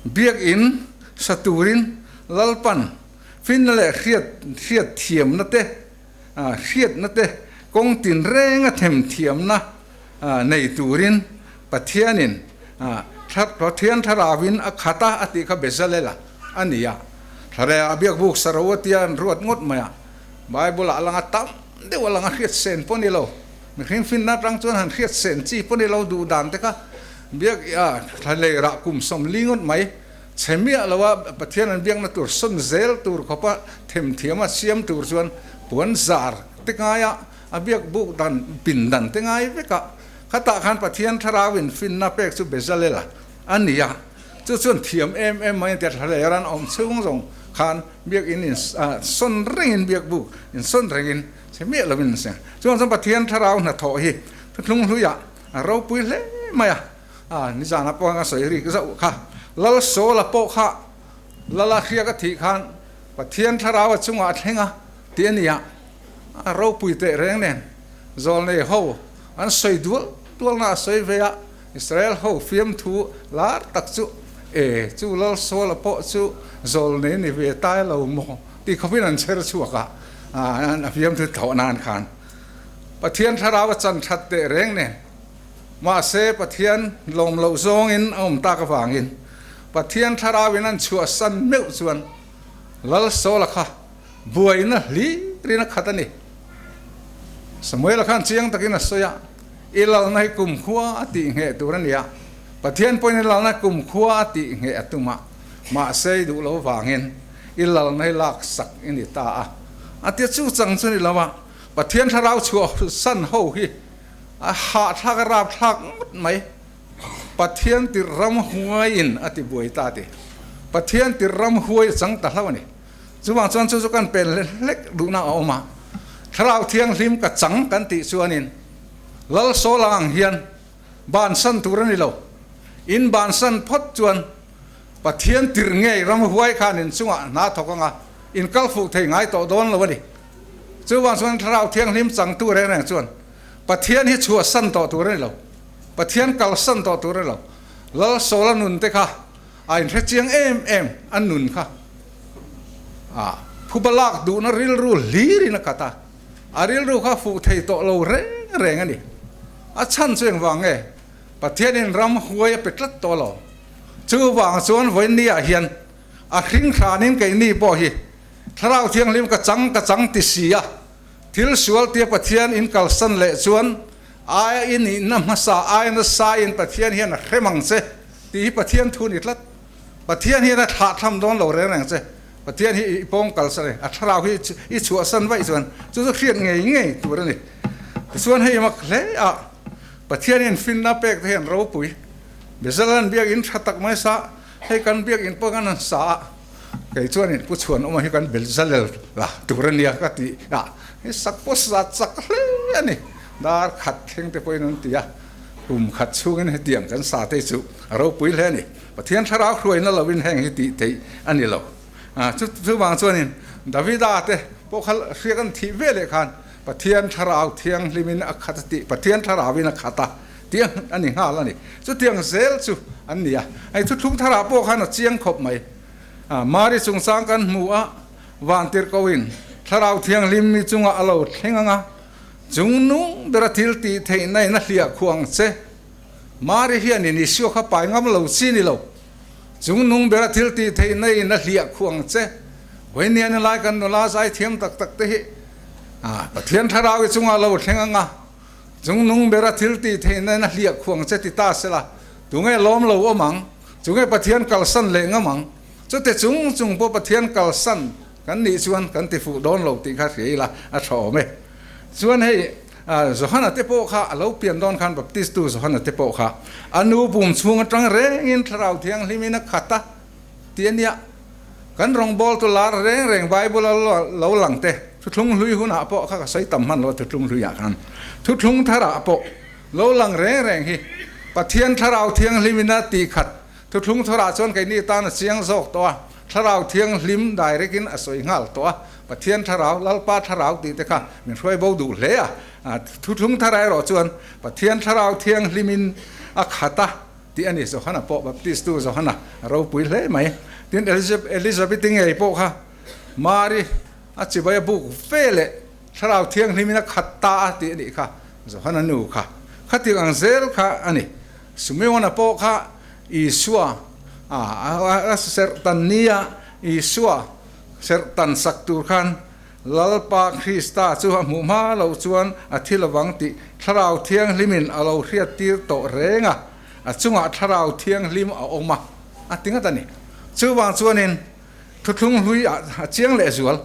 biakin sa turin Lalpan finna leh hriat hriat thiamna te, hriatna te kawng tin renga them thiamna nei turin Pathianin Pathian thlarauin a khat a a tih kha Bezalel-a a ni a. Thlareh ah biakbuk saro a tia an ruat ngawt mai a. Bible ah a lang a tam deuh a lang a hriat sen pawh a ni lo. Mihring finna atang chuan han hriat sen chi pawh a ni lo duh dan te kha biak ah thlaleh rah kum 40 ngawt mai chhe miah lo a Pathian an biakna tur sawn zel tur khawpa themthiam a siam tur chuan puan zar te ngai a a biakbuk dan pindan te ngai vek a. Khatah khan Pathian thlarau in finna pek chu Bezalel a a ni a, chu chuan thiam em em mai a tia thlaleh ran awm chhung zawng khan biakinn in sawn rengin biakbuk in sawn rengin chhe miah lovin an seng. Chuan chuan Pathian thlarau hnathawh hi thuthlung hluiah a ropui hle mai a, a nizanah pawh khan ka sawi rik zauh kha. Lal Sawla pawh kha Lala hriak a thih khan Pathian thlarau a chungah a thleng a tih a ni a, a ropui teh reng nen Zawlnei ho an sawi dual dualna a sawi ve a, Israel ho fiamthu lar tak chu e chu Lalsuala pawh chu zawlnei ni ve tai lo maw tih khawpin an chher chhuak a, a fiamthu thawh nan khan Pathian thlarau a chan that teh reng nen mahse Pathian lawm loh zawngin a awm tak avangin Pathian thlarauin an chhuahsan meuh chuan Lalsuala kha buaina hlirin a khat a ni. Samuela khan chiang takin a sawi a, I lalna hi kumkhua a tih ngheh tur a ni a, Pathian pawhin i lalna kumkhua a tih ngheh a tum a, mahse i duh lo vangin i lalna hi laksak i ni ta a. A tia chu chang chu ni lo a, Pathian thlarau chhuah san ho hi a hahthlak a rapthlak ngawt mai. Pathian tirh ram huaiin a ti buai ta ti. Pathian tirh ram huai a chang ta hlo a ni. Chuvang chuan chu chu kan pen hlek hlek duhna a awm a, Thlarau Thianghlim ka chang kan tih chuanin Lal Sawla ang hian bansan tur a ni lo. In bansan phawt chuan Pathian tirh ngei ramhuai khan in chungah hna thawk anga in kal fuh thei ngai tawh dawn lo a ni. Chuvang chuan Thlarau Thianghlim changtu reng reng chuan Pathian hi chhuahsan tawh tur a ni lo. Pathian kalsan tawh tur a ni lo. Lal Sawla nun te kha A inhre chiang em em a nun kha a phuba lak duhna rilru hlirin a khat a, a rilru kha fuh thei tawh lo reng reng a ni. A chhan chu engvang nge? Pathianin ram huai a pe tlat tawh lo. Chuvang chuan vawiinniah hian a hring hranin keini pawh hi Thlarau Thianghlim ka chang ka chang ti si a, thil sual tia Pathian in kalsan leh chuan aia i nihna hmasa aia nasa in Pathian hian a hrem ang che. Tih hi Pathian thu a ni tlat. Pathian hian a thlah tham dawn lo reng reng che. Pathian hi i pawng kalsan a ni. A thlarau hi i chhuahsan vaih chuan chu chu hriat ngei ngei tur a ni. Tichuan hei mak hle a, Pathian hian finna pek te hian ropui. Bezalan biakinn tha tak mai sa, hei kan biakinn pawh kan han sa a, kei chuanin Pu Chhuanawma hi kan Bezalel la tur a nia ka ti a, hei sak pawh sa chak hle a ni. Dar khat thleng te pawhin an ti a. Kum khat chhungin hetiang kan sa te chu a ropui hle a ni. Pathian thlarau hruaina lovin heng hi tih theih a ni lo. Chu chuvang chuanin Davida te pawh kha hriak an thih ve leh khan Pathian thlarau thianghlimin a khat a tih, Pathian thlarauin a khat a tih a ni nghal a ni. Chutiang zel chu an ni a. Hei thuthlung tharah pawh khan a chiang khawp mai. Mari chungchang kan hmu a, Vantirhkohin thlarau thianghlim mi chungah a lo thleng ang a, Chung nung bera thil tih theihna in a hliah khuh ang che. Mari hian in Isua kha pai ngam lo chi ni lo. Chung nung bera thil tih theihna in a hliah khuh ang che. Vawinia ni lai kan nula zai thiam tak tak te hi Pathian thlarau i chungah lo thleng ang a, chung nung bera thil tih theihna in a hliah khuh ang che ti ta sela, tunge lawm lo awm ang? Tunge Pathian kalsan leh ngam ang? Chute chung chung pawh Pathian kalsan Kan nih chuan kan ti fuh dawn lo tih kha hria ila a tha awm e. Chuan hei Johana te pawh kha a lo pian dawn khan Baptistu Johana te pawh kha a nu pum chhung atang rengin Thlarau Thianghlimin a khat a ti a nia. Kan rawngbawltu lar reng reng Bible a lo lang te thuthlung hlui hunah pawh kha ka sawi tam hman lo a thuthlung hluiah khan thuthlung tharah pawh lo lang reng reng hi Pathian Thlarau Thianghlimin a tih khat thuthlung tharah chuan keini tan a chiang zawk tawh a. Thlarau Thianghlim direct in a sawi nghal tawh a, Pathian Thlarau, Lalpa Thlarau tih te kha min hruai bo duh hle a. Thuthlung thar erawh chuan Pathian Thlarau Thianghlim in a khat a tih a ni. Johana pawh Baptistu Johana a ropui hle mai. Tin, Elizabeth-i ngei pawh kha Mari a chibai a buk ve leh Thlarau Thianghlim in a khat ta a tih a nih kha Johana nu kha. Khatiang ang zel kha a ni. Simeon-a pawh kha. Isua a serh tan nia Isua serh tan sak tur khan Lalpa Krista chu a hmuh hma loh chuan a thi lovang tih Thlarau Thianghlimin a lo hriattir tawh reng a, a chungah Thlarau Thianghlim a awm a, a ti ngat a ni. Chuvang chuanin thuthlung hlui a chiang lehzual.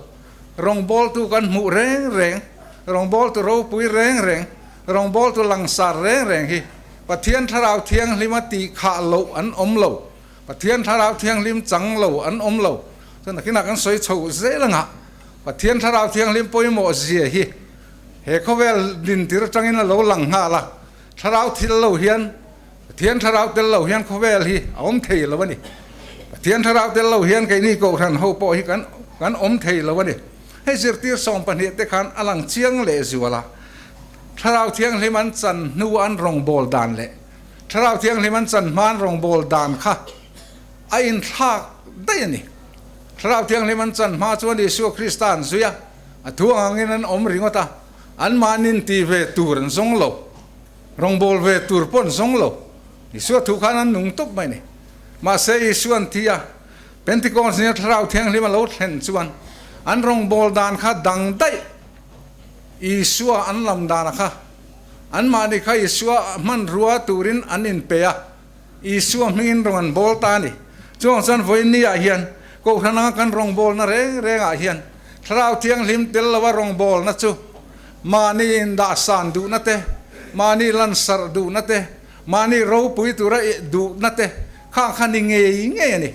Rawngbawltu kan hmuh reng reng, rawngbawltu ropui reng reng, rawngbawltu langsar reng reng hi Pathian Thlarau Thianghlim a tih khah loh an awm lo, Pathian Thlarau Thianghlim chang lo an awm lo. Chuan nakinah kan sawi chho zel anga Pathian Thlarau Thianghlim pawimawh zia hi he khawvel dintir atangin a lo lang nghal a, Thlarau thil lo hian Pathian Thlarau tel lo hian khawvel hi a awm thei lo a ni. Pathian Thlarau tel lo hian keini Kohhran ho pawh hi kan kan awm thei lo a ni. Hei zirtir 12 te khan a lang chiang leh zual a, Thlarau Thianghlim an chan hnu an rawngbâwl dan leh Thlarau Thianghlim an chan hma an rawngbâwl dan kha a inthlâk daih a ni. Thlarau Thianghlim an chan hma chuan Isua Krista an zui a, a thu ang angin an awm ringawt a, anmahni'n ti ve tur an zawng lo. Rawngbâwl ve tur pawh an zawng lo. Isua thu khan an nung tawp mai ni. Mahse, Isua an thi a, Pentecost nia Thlarau Thianghlim a lo thlen chuan an rawngbâwl dan kha dang daih. Isua an lam dana kha anmahni kha Isua hmanrua turin an inpe a, Isua hmingin rawn an bâwl ta a ni. Chuvang chuan vawiinniah hian Kohhran anga kan rawngbâwlna reng rengah hian Thlarau Thianghlim tel lova rawngbâwlna chu mahni indahsan duhna te, mahni lansarh duhna te, mahni ropui tura duhna te kha kha ni ngei ngei a ni.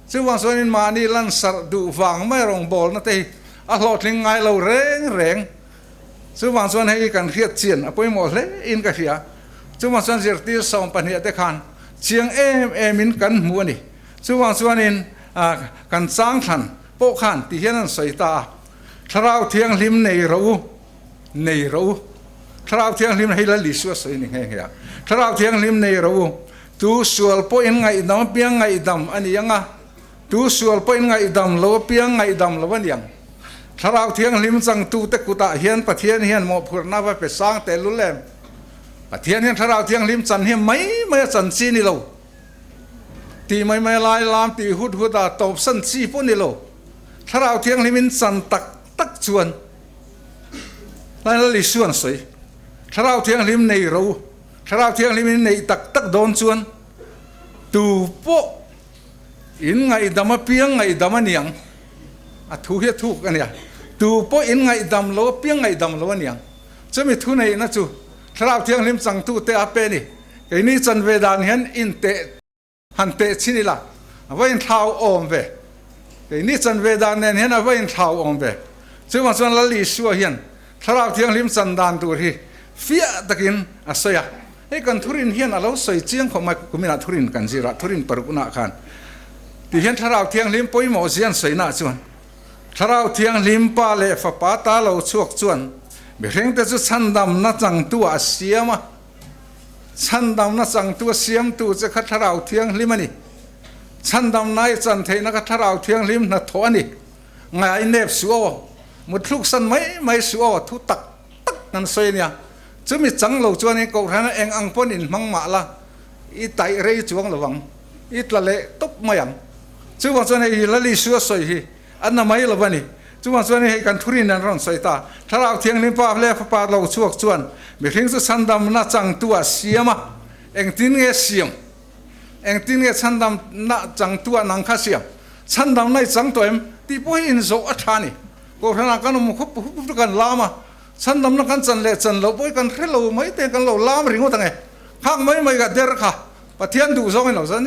Chuvang chuanin mahni lansarh duh vang mai rawngbâwlna te hi a hlawhtling ngai lo reng reng. Chuvang chuan hei kan hriat chian a pawimawh hle in ka hria. Chuvang chuan zirtir 12 te khan chiang em em in kan hmu a ni. Chuvang chuanin kan chang thlan pawh khan ti hian an sawi ta a, Thlarau Thianghlim nei rawh u, nei rawh u. Thlarau Thianghlim hei Lal Isua sawi a ni nghe nghe a. Thlarau Thianghlim nei rawh u, tu sual pawhin ngaihdam apiang ngaihdam a ni ang a, Tu sual pawhin ngaihdam lo apiang ngaihdam lo a niang. Thlarau Thianghlim changtute kutah hian Pathian hian mawhphurhna va pe sang tehlul em? Pathian hian Thlarau Thianghlim chan hi mai mai a chan chi ni lo. Tih mai mai lai lam tih hut hut a tawpsan chi pawh ni lo. Thlarau Thianghlim in chan tak tak chuan Lai Lal Isuan sawi, Thlarau Thianghlim nei ro, Thlarau Thianghlim in neih tak tak dawn chuan tu pawh In ngaihdam apiang ngaihdam a niang. A thu hi a thuk a nia. Tu pawh in ngaihdam lo apiang ngaihdam lo a niang. Chumi thu neihna chu Thlarau Thianghlim changtute a pe a ni. Keini chanve dan hian inteh han teh chhin ila a va inthlau awm ve. Keini chanve dan nen hian a va inthlau awm ve. Chuvang chuan Lal Isua hian Thlarau Thianghlim chan dan tur hi fiah takin a sawi a. Hei kan thurin hian a lo sawi chiang khawp mai, kuminah thurin kan zir a, thurin parukna khan ti hian Thlarau Thianghlim pawimawh zia an sawina chuan Thlarau Thianghlim Pa leh Fapa ta lo chhuak chuan mihringte chu chhandamna changtu ah a siam a, chhandamna changtu a siamtu che kha Thlarau Thianghlim a ni, chhandamna i chan theihna kha Thlarau Thianghlim hnathawh a ni, ngai nep suh aw, mutthluksan mai mai suh aw, thu tak tak kan sawi a nia. Chumi chang lo chuanin Kohhrana eng ang pawn inhmang mah la, i taih rei chuang lo ang, i tla leh tawp mai ang. Chuvang chuan hei hi Lal Isua sawi hi a na mai lo a ni. Chuvang chuan hei kan thurin an rawn sawi ta, Thlarau Thianghlim Pa leh Fapa lo chhuak chuan mihring chu chhandamna changtu a siam a, engtin nge siam? Engtin nge chhandamna changtu ah nang kha siam? Chhandamna i chang tawh em? Tih pawh hi inzawh a tha a ni. Kohhranah kan awm khup khup chu kan lam a, Chhandamna kan chan leh chan loh pawh kan hre lo mai te kan lo lam ringawt ang e. Nghak mai mai ka der kha Pathian duh zawng in lo zan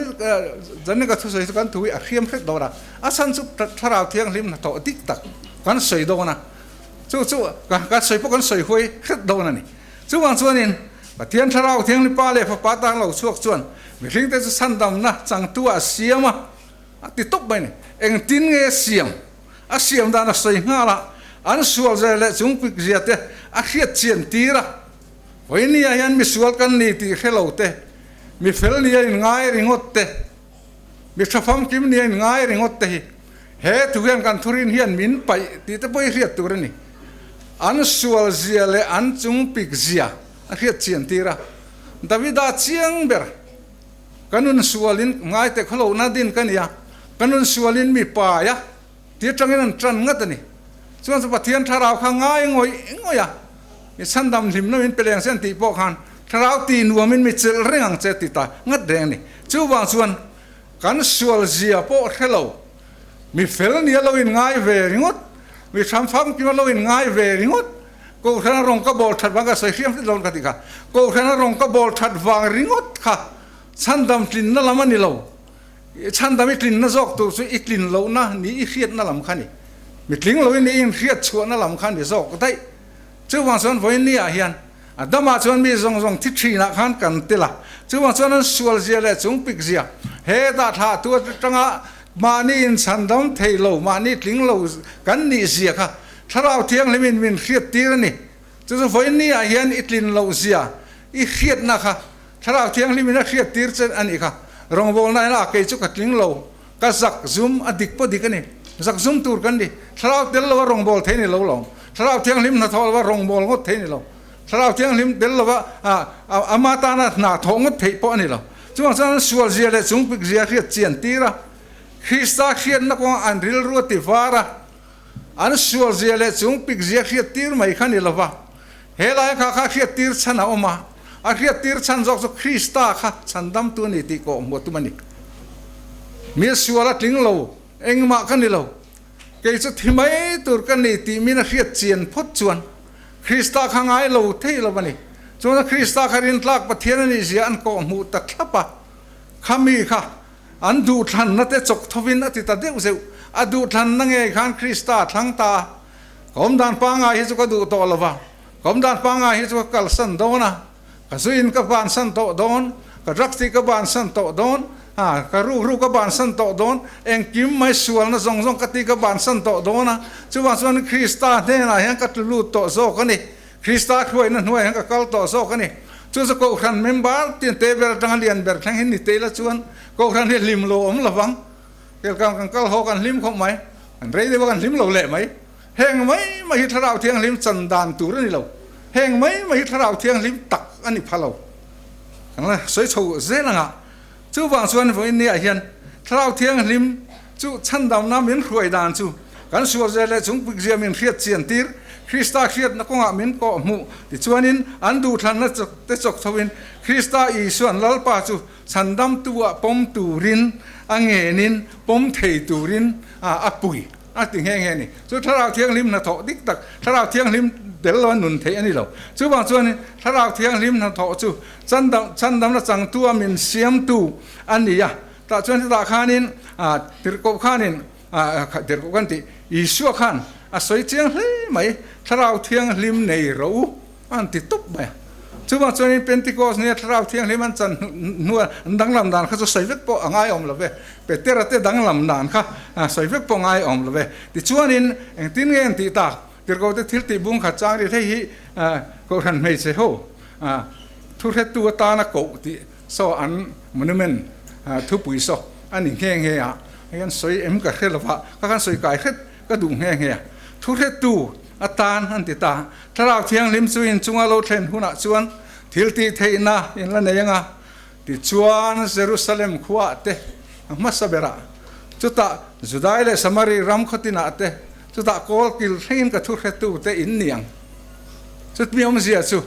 zan in ka thusawi chu kan thu hi a hriam hret dawn a, a chhan chu Thlarau Thianghlim hnathawh dik tak kan sawi dawn a, chu chu kan sawi pawh kan sawi huai hret dawn a ni. Chuvang chuanin Pathian Thlarau Thianghlim Pa leh Fapa tan lo chhuak chuan mihringte chu chhandamna changtu ah a siam a, a ti tawp mai a ni. Engtin nge siam? A siam dan a sawi nghal a, an sual zia leh chungpik zia te a hriat chian tir a. Vawinia hian mi sual kan ni tih hre lo te, mi fel nia inngai ringawt te, mi tha famkim nia inngai ringawt te hi he thu hian kan thurin hian min paih tih te pawh hi hriat tur a ni. An sual zia leh an chungpik zia a hriat chian tir a. Davida chiang ber. Ka nun sualin ngai teh khaw lohna din ka nia, ka nun sualin mi pai a ti atangin an tan ngat a ni. Chuan chu Pathian thlarau kha ngai ngawih ngawih a, mi chhandam hlimna min pe leng se an tih pawh khan thlarau ti nuamin mi chelh reng ang che ti ta ngat reng a ni. Chuvang chuan kan sual zia pawh hre lo, mi fel nia lo in ngai ve ringawt, mi hram famkim a lo in ngai ve ringawt, Kohhrana rawng ka bawl that vang ka sawi hriam hret lo ka tih kha. Kohhrana rawng ka bawl that vang ringawt kha chhandam tlinna lam a ni lo. Chhandam i tlinna zawk tur chu i tlin lohna ni i hriatna lam kha a ni. Mi tling loin i inhriat chhuahna lam kha a ni zawk daih. Chuvang chuan vawiin ni ah hian a damah chuan mi zawng zawng thi thinah khan kan tel a. Chuvang chuan an sual zia leh chung pik zia hetah thlah tu atanga mahni inchhandam thei lo, mahni tling lo kan nih zia kha Thlarau Thianghlimin min hriat tir a ni. Chu chu vawiin ni ah hian i tlin loh zia i hriatna kha Thlarau Thianghlimin a hriat tir che a nih kha. Rawngbawlna in a kei chu ka tling lo, ka zak zum a dik pawh dik a ni. Zak zum tur kan ni. Thlarau tel lo a rawngbâwl thei ni lo lawm. Thlarau Thianghlim hnathawh lo a rawngbâwl ngawt thei ni lo. Thlarau Thianghlim tel lo a ama tana hna thawh ngawt theih pawh a ni lo. Chuvang chuan an sual zia leh chungpik zia hriat chian tir a, Krista hriatna kawngah an rilru a ti var a. An sual zia leh chung pik zia hriat tir mai kha ni lova, he lai kha kha hriat tir chhan a awm a, a hriat tir chhan zawk chu Krista kha chhandamtu a ni tih kawh hmuh tum a ni. Mi sual a tling lo, engmah ka ni lo, kei chu thi mai tur ka ni tih min a hriat chian phawt chuan Krista kha ngai lo thei lo a ni. Chuan Krista kha rintlak Pathian a nih zia an kawh hmuh ta thlap a, khami kha An duhthlanna te chawk thovin a ti ta deuh zeuh. A duhthlanna ngei khan Krista a thlang ta a. Ka awmdan pangngai hi chu ka duh tawh lo va, ka awmdan pangngai hi chu ka kalsan dawn a, ka zuiin ka bansan tawh dawn, ka drugs tih ka bansan tawh dawn, ha, ka rukru ka bansan tawh dawn, engkim mai sualna zawng zawng ka tih ka bansan tawh dawn a, chuvang chuan Krista hnenah hian ka tlu lut tawh zawk a ni. Krista hruaina hnuaiah hian ka kal tawh zawk a ni. Chu chu Kohhran member tin te ber atanga lian ber thleng hi ni te ila chuan Kohhran hi hlim lo awm lovang. Kelkang kan kal haw kan hlim khawp mai. Kan rei deuh a kan hlim lo leh mai. Heng mai mai hi Thlarau Thianghlim chan dan tur a ni lo. Heng mai mai hi Thlarau Thianghlim tak a ni pha lo. Kan la sawi chho zel anga. Chuvang chuan vawiin niah hian Thlarau Thianghlim chu chhandamna min hruai dan chu kan sual zel leh chung pikzia min hriat chian tir, Krista hriatna kawngah min kawh hmuh tichuanin an duhthlanna te chawk chhoin Krista Isuan Lalpa chu chhandamtu ah pawm turin a ngenin pawm thei turin a pui a ti nghe nghe a ni. Chu Thlarau Thianghlim hnathawh dik tak, Thlarau Thianghlim tel lo a nun theih a ni lo. Chuvang chuanin Thlarau Thianghlim hnathawh chu Chandam, chandamna changtu a min siamtu a ni a, tah chuan chutah khanin tirhkoh khanin tirhkoh kan tih Isua khan a sawi chiang hle mai, Thlarau Thianghlim nei ro u a han ti tawp mai a. Chuvang chuanin Pentecost nia Thlarau Thianghlim an chan hnua an danglam dan kha chu sawi vek pawh a ngaiawm lo ve, Petera te danglam dan kha sawi vek pawh a ngaiawm lo ve. Tichuanin engtin nge an tih tak? Tirhkoh te thil tih bung khat chang ri hei hi Kohhran hmeichhe ho Thuhretu atana koh tih saw an monument thupui saw a ni nghe nghe a, hei an sawi em ka hre lova, ka khan sawi kai hret ka duh nghe nghe a. Thuhretu atan an ti ta, Thlarau Thianghlim chu inchunga lo thlen hunah chuan thil tih theihna in la nei anga, tichuan Jerusalem khuaah te a hmasa berah, chutah Judai leh Samari ram khawtinah te, chutah kawl kil thlengin ka thuhretu te in ni ang. Chutmi awmzia chu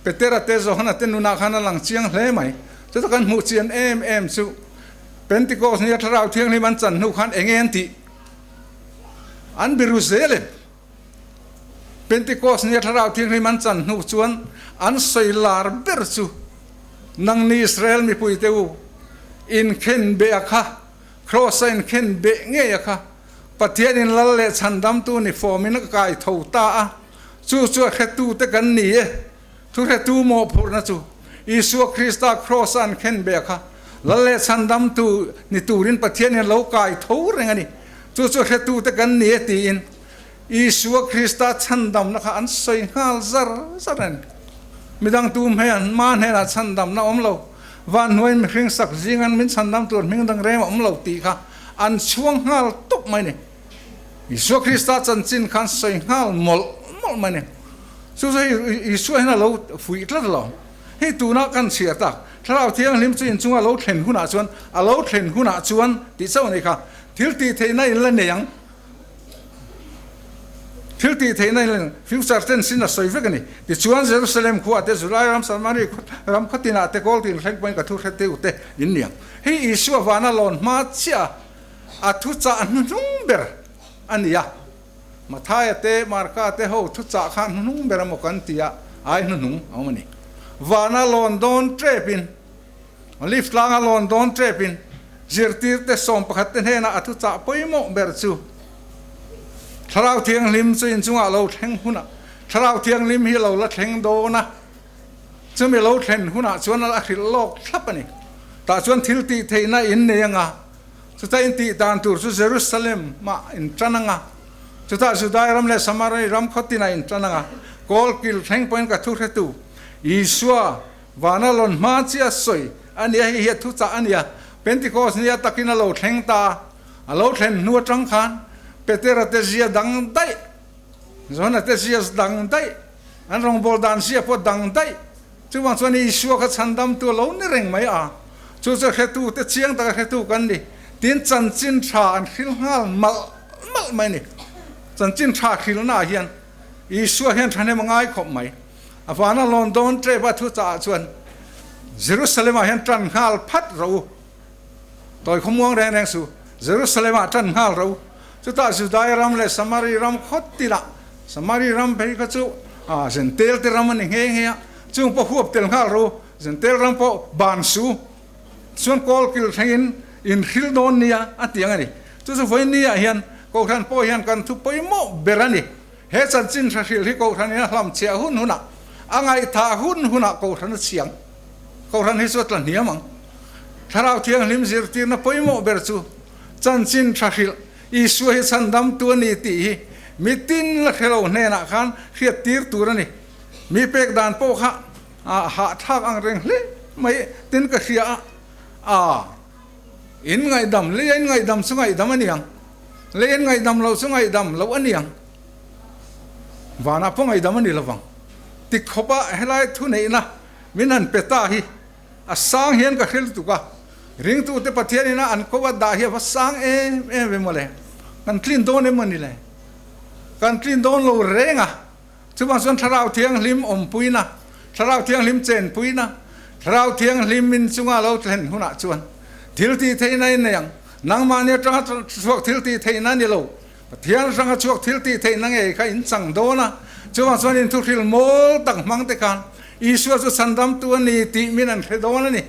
Petera te Johana te nunah khan a lang chiang hle mai. Chuta kan hmuh chian em em chu Pentecost nia Thlarau Thianghlim an chan hnu khan enge an tih? An biru zel em? Pentecost nia Thlarau Thianghlim an chan hnu chuan an sawi lar ber chu nangni Israel mipuite u inkhen beh a kha, Kraws a inkhen beh ngei a kha, Pathianin lal leh chhandamtu ni fawmin a kai tho ta a. Chu chu a hretute kan ni e. Thu hretu mawhphurhna chu Isua Krista Kraws-a an khen beh kha Lal leh Chhandamtu ni turin Pathianin a lo kai tho reng a ni. Chu chu a hretute kan ni e tiin Isua Krista chhandamna kha an sawi nghal zar zar a ni. Midang tu hma hnenah chhandamna awm lo, van hnuaiin mihring sak zingan min chhandam tur hming dang reng a awm lo tih kha an chhuang nghal tawp mai a ni. Isua Krista chanchin khan sawi nghal mawlh mawlh mai a ni. Chu chu hei Isua hian a lo fuih tlat lo. Hei tunah kan chhiar tak. Thlarau Thianghlim chu inchunga lo thlen hunah chuan, a lo thlen hunah chuan tih chauh a ni kha. Thil tih theihna in la nei ang. Thil tih theihna in la nei ang. Future tense in a sawi vek a ni. Tichuan Jerusalem khuaah te, Judai ram, Samari ram khaw tinah te, kawl tin thleng pawhin ka thu hre teu te in ni ang. Hei Isua vana lawn hma chiah a, a thuchah hnuhnung ber a ni a. Mathaia te, Marka te ho thuchah kha hnuhnung ber emaw kan ti a, ai hnuhnung a awm a ni. Vana lawn dawn tepin, Olive tlanga lawn dawn tepin zirtirte 11 te hnenah a thuchah pawimawh ber chu Thlarau Thianghlim chu inchungah lo thleng hunah, Thlarau Thianghlim hi lo la thleng dawn a, chumi lo thlen hunah chuan a hrilh lawk thlap a ni. Tah chuan thil tih theihna in nei anga, Chutah in tih dan tur chu Jerusalem ah in tan ang a, chutah Judai ram leh Samari ram khaw tinah in tan ang a, kawl kil thleng pawhin ka thu hretu Isua vana lawn hma chiah sawi a nia, hei hi a thuchah a nia, Pentecost nia takin a lo thleng ta a, a lo thlen hnu atang khan Petera te zia dang daih, Johana te zia dang daih, an rawngbâwl dan zia pawh dang daih. Chuvang chuan Isua kha chhandamtu a lo ni reng mai a, chu chu hretute chiang taka hretu kan ni. Tin, chanchin tha an hril nghal malh malh mai a ni. Chanchin tha hrilnaah hian Isua hian thahnem a ngai khawp mai. A vana lawn dawn tep a thuchah chuan Jerusalem-ah hian tan nghal phat rawh u. Tawi khawmuang reng reng su, Jerusalem-ah tan nghal rawh u. Chutah Judai ram leh Samari ram khaw tinah, Samari ram phei kha chu Zentel te ram a ni nghe nghe a, chung pawh huap tel nghal rawh u, Zentel ram pawh ban su chuan kawl kil thlengin in hril dawn nia a ti ang a ni. Chu chu vawinia hian Kohhran pawh hian kan thu pawimawh ber a ni. He chanchin hra hrilh hi Kohhran in a hlamchhiah hun hunah, a ngaihthah hun hunah Kohhran a chhiang. Kohhran hi chu a tla hniam ang. Thlarau Thianghlim zirtirna pawimawh ber chu Chanchin tha hrilh, Isua hi chhandamtu a ni tih hi mi tin la hre lo hnenah khan hriat tir tur a ni. Mi pek dan pawh kha a hahthlak ang reng hle mai tin ka hria a, a in ngaihdam, lei a in ngaihdam chu ngaihdam a ni ang, lei a in ngaihdam loh chu ngaihdam loh a ni ang, vanah pawh ngaihdam a ni lovang. Tikhawpa helai thuneihna min han pe ta hi A sang hian ka hre lutuk a, ringtute Pathian ina an ko a dah hi a va sang em em ve mawle, kan tlin dawn em mawni le? Kan tlin dawn lo reng a, chuvang chuan Thlarau Thianghlim awmpuina, Thlarau Thianghlim chenpuina, Thlarau Thianghlim min chunga lo thlen hunah chuan thil tih theihna in nei ang, nangmahni atanga chhuak thil tih theihna a ni lo, Pathian atanga chhuak thil tih theihna ngei kha in chang dawn a, chuvang chuan in thuhril mawl tak hmang te khan Isua chu chhandamtu a ni tih min an hre dawn a ni.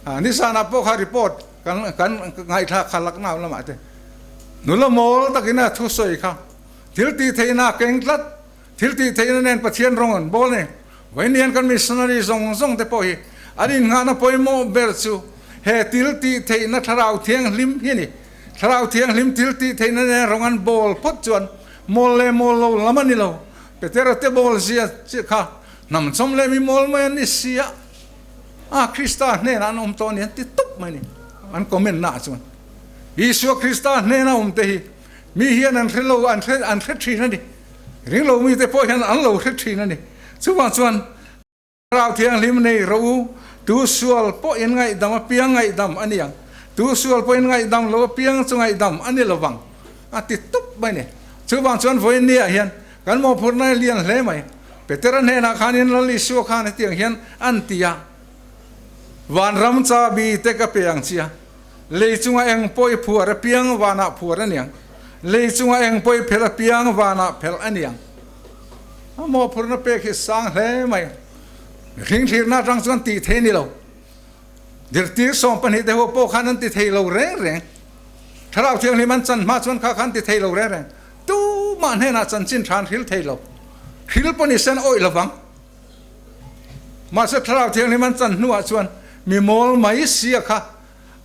Nizanah pawh kha report kan kan ngaihthlak kha Lucknow lamah te nula mawl takin a thusawi kha thil tih theihna a keng tlat, thil tih theihna nen Pathian rawng an bawl a ni. Vawiin kan missionary zawng zawng te pawh hi an innghahna pawimawh ber chu he thil tih theihna Thlarau Thianghlim hi a ni. Thlarau Thianghlim thil tih theihna nen rawng an bawl phawt chuan mawl leh mawl lo lam a ni lo. Petera te bawl zia chiah kha hnam chawm leh mi mawl mai an ni si a, a Krista hnenah an awm tawh a ni an ti tawp mai a ni. An comment naah chuan Isua Krista hnena awm te hi mi hian an hre lo, an hre an hre thin a ni. Ring lo mite pawh hian an lo hre thin a ni. Chuvang chuan Thlarau Thianghlim nei rawh u, tu sual pawh in ngaihdam apiang ngaihdam a ni ang, tu sual pawh in ngaihdam lo apiang chu ngaihdam a ni lovang, a ti tup mai a ni. Chuvang chuan vawiin niah hian kan mawhphurhna hi lian hle mai. Petera hnenah khanin Lal Isua khan hetiang hian an ti a, Vanram chabi te ka pe ang chia, lei chunga eng pawh i phuar apiang vanah phuar a ni ang, lei chunga eng pawh i phelh apiang vanah phelh a ni ang. A mawhphurhna pek hi sang hle mai. Mihring thlirna atang chuan tih thei a ni lo. Zirtir 12 te ho pawh khan an ti thei lo reng reng. Thlarau Thianghlim an chan hma chuan kha khan ti thei lo reng reng. Tumah hnenah chanchin tha an hril thei lo. Hril pawh ni sen awih lovang. Mahse Thlarau Thianghlim an chan hnuah chuan mi mawl mai sia kha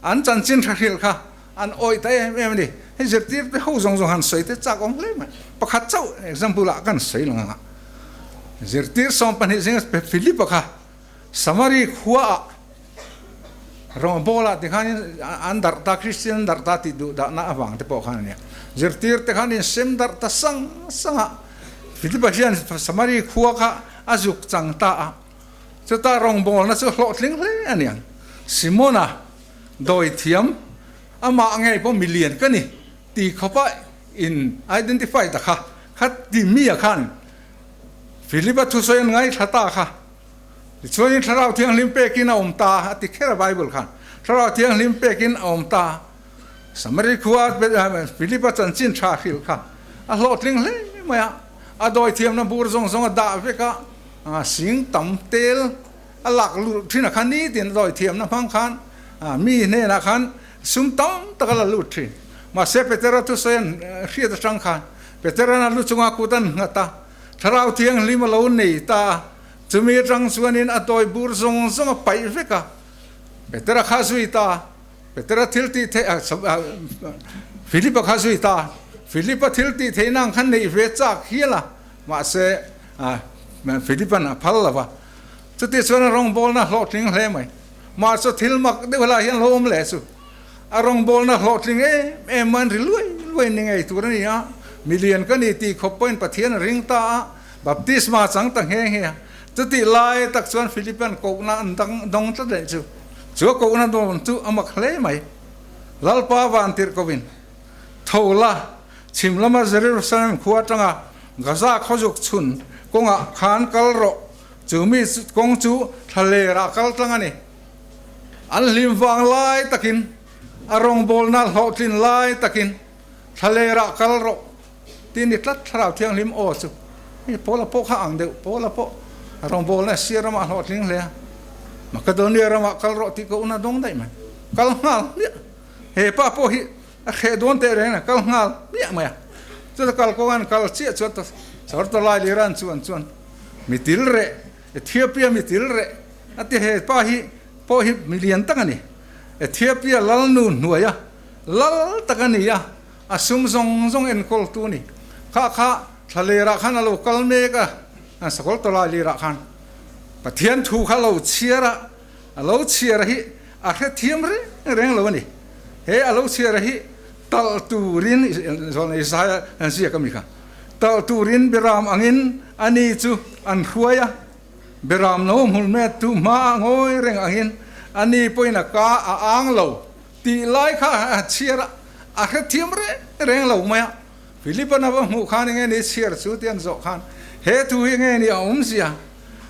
an chanchin tha hrilh kha an awih ta em em a ni. Hei zirtir te ho zawng zawng han sawi te chak awm hle mai. Pakhat chauh example ah kan sawi lang ang a. Zirtir 12 zinga Philip-a kha Samari khua ah rawngbawl ah tikhan an darh ta, Christian an darh ta tih duh dahna avang te pawh khan a nia. Zirtir te khan insem darh ta sang sang a. Philip-a hian Samari khua kha a zuk chang ta a. Chuta rawngbawlna chu hlawhtling hle a niang. Simona dawi thiam amah ngei pawh milian ka ni ti khawpa in identify ta kha kha ti mi a khan Philip-a thusawi an ngaithla ta kha. Tichuanin Thlarau Thianghlim pekin a awm ta a ti kher a Bible khan. Thlarau Thianghlim pekin a awm ta. Samari khua Philip-a chanchin tha hrilh kha a hlawhtling hle mai a, a dawithiamna bur zawng zawng a dah vek a, sing tam tel a lak lut thin a kha nitin a dawithiamna hmang khan mi hnenah khan sum tam tak a la lut thin. Mahse Petera thusawi an hriat atang khan Petera'n a lu chunga kut an nghat a, Thlarau Thianghlim a lo nei ta a, chumi atang chuanin a dawi bur zawng zawng a paih vek a, Petera kha zui ta a. Petera thil tih theih a Philip-a kha zui ta. Philip-a thil tih theihna ang khan neih ve chak hial a, mahse Philip-a'n a phal lo va. Chutih chuan a rawngbawlna hlawhtling hle mai. Mahse thil mak deuh helaiah hian lo awm leh chu. A rawngbawlna hlawhtling em em an ri luai luai ni ngei tur a ni a. Milian ka ni tih khawp pawhin Pathian a ring ta a, baptisma chang ta nghe nghe a. Chutih lai tak chuan Philip-a'n kohna an dawng tlat leh chu. Chu a kohna dawn chu a mak hle mai. Lalpa van tirh kovin, Tho la, chhim lama Jerusalem khua atanga Gaza khawzuk chhun kawngah khan kal rawh, chu mi kawng chu thlalerah kal tlang a ni. An hlim vang lai takin, a rawngbawlna hlawhtlin lai takin thlalerah kal rawh tih ni tlat Thlarau Thianghlim aw chu hei Paula pawh kha ang deuh, Paula pawh a rawngbawlna Asia ramah hlawhtling hle a, Makedonia ramah kal rawh tih ka una dawng daih mai, kal nghal hmiah, he pa pawh hi a hreh dawn teh reng a, kal nghal hmiah mai a, chuta kal kawng an kal chiah chuan Sawrtawlai Liran chuan chuan mitil reh, Ethiopia mitil reh a ti, he pa hi pawh hi milian tak a ni, Ethiopia lalnu hnuaia lal tak a ni a. A sum zawng zawng enkawl tu ni. Kha kha thlalerah khan a lo kal mek a, an sakawr tawlai lirah khan Pathian thu kha lo chhiar a, a lo chhiar hi a hrethiam reng reng lo a ni. He a lo chhiar hi talh turin zawlnei zai an ziak a mi kha, talh turin Biram angin a ni chu an hruai a, Biram no hmul met tu hma ngawi reng angin a ni pawhin a ka a ang lo. Tih lai kha a chhiar a, a hrethiam reng reng lo mai a. Philip-a na va hmuh khan enge ni chhiar chu tih an zawh khan, He thu hi enge ni a awmzia?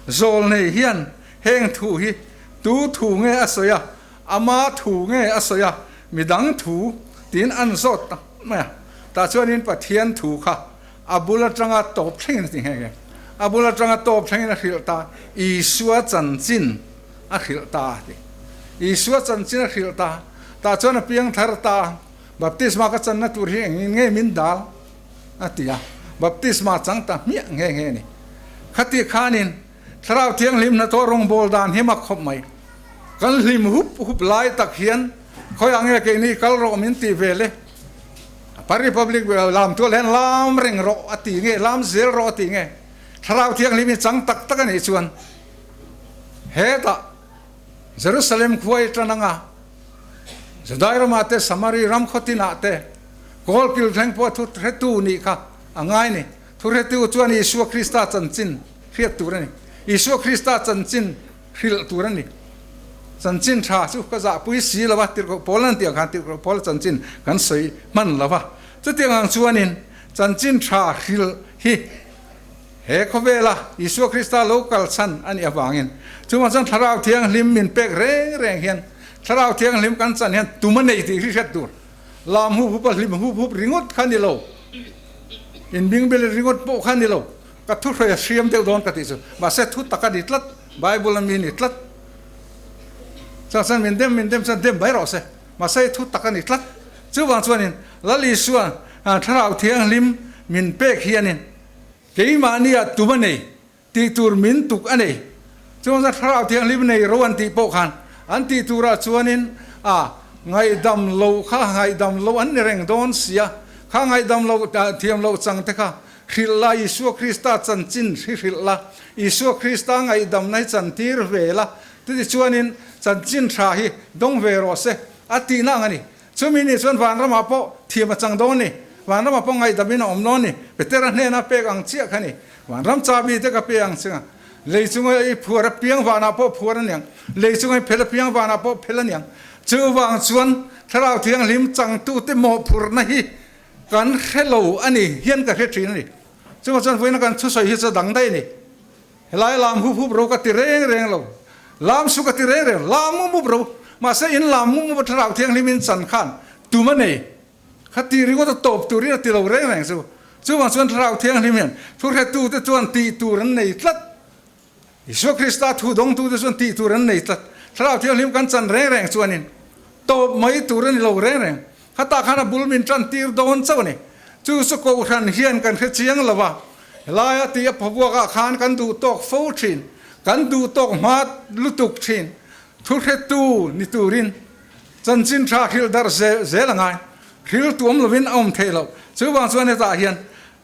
Zawlnei hian heng thu hi tu thu nge a sawi a, ama thu nge a sawi a, midang thu tiin an zawt ta mai a. Tah chuanin Pathian thu kha a bul atanga tawp thlengin a ti nghe nghe. A bul atanga tawp thlengin a hrilh ta, Isua chanchin a hrilh ta a ti. Isua chanchin a hrilh ta, tah chuan a piang thar ta, baptisma ka channa tur hi engin nge min dal? a ti a, baptisma chang ta hmiah nghe nghe a ni. Khati khanin Thlarau Thianghlim hnathawh rawngbâwl dan hi mak khawp mai. Kan hlim hup hup lai tak hian khawiah nge keini kal rawh min tih ve le? Pa Republic lam tual hian lam reng rawh a ti nge, lam zel rawh a ti nge? Thlarau Thianghlim hi chang tak tak a nih chuan Hetah Jerusalem khua i tan anga, Judai ramah te, Samari ram khawtinah te, kawl kil thleng pawh thu hretu nih kha a ngai ni. Thu hretu chuan Isua Krista chanchin hriat tur a ni. Isua Krista chanchin hrilh tur a ni. Chanchin tha chu ka zahpui si lo va, Tirhkoh Paul an tih ang khan Tirhkoh Paula chanchin kan sawi hman lo va. Chutiang ang chuanin chanchin tha hrilh hi He khawvela Isua Krista lo kal chhan a nih avangin chuvang chuan Thlarau Thianghlim min pek reng reng hian Thlarau Thianghlim kan chan hian tum a nei tih hi hriat tur. Lam hup hup a hlim hup hup ringawt kha ni lo, inbingbel ringawt pawh kha ni lo, ka thuhruai a hriam deuh dawn ka tih chu. Mahse thu tak a ni tlat, Bible a mi ni tlat. Chuan chuan min dem min dem chuan dem mai rawh se, mahse thu tak a ni tlat. Chuvang chuanin Lal Isua Thlarau Thianghlim min pek hianin Keimahnia tum a nei, tih tur min tuk a nei. Chuan chuan Thlarau Thianghlim nei ro an tih pawh khan an tih turah chuanin a ngaihdam lo kha ngaihdam lo an ni reng dawn sia, kha ngaihdam lo thiam loh chang te kha hrilh la, Isua Krista chanchin hri hrilh la, Isua Krista ngaihdamna hi chantir ve la, chutichuanin chanchin tha hi dawng ve rawh se a tihna ang a ni. Chumi ni chuan vanramah pawh thiam a chang dawn ni. Vanramah pawh ngaihdam in a awm dawn ni. Petera hnena pek ang chiah kha ni. Vanram chabi te ka pe ang chinga. Lei chunga i phuar apiang vanah pawh phuar a niang, lei chunga i phel apiang vanah pawh phel a niang. Chuvang chuan Thlarau Thianghlim changtute mawhphurhna hi kan hre lo a ni hian ka hre thin a ni. Chuvang chuan vawiina kan thusawi hi chu a dang daih a ni. Helai lam hup hup ro ka ti reng reng lo, lam su ka ti reng reng, lam mup mup ro. Mahse in lam mup mup a Thlarau Thianghlim in chan khan tum a nei. Kha ti ringawt a tawp turin a ti lo reng reng chu. Chuvang chuan Thlarau Thianghlim hian thuhretute chuan tih tur an nei tlat. Isua Krista thu dawngtute chuan tih tur an nei tlat. Thlarau Thianghlim kan chan reng reng chuanin tawp mai tur a ni lo reng reng. Khatah khan a bul min tan tir dawn chauh a ni. Chu chu Kohhran hian kan hre chiang lo va, helaia tih a phabuakah khan kan duh tawk fo thin, kan duh tawk hma lutuk thin. Thuhretu ni turin Chanchin tha hrilh darh zel zel a ngai. Hril tuam lovin a awm theih loh. Chuvang chuan hetah hian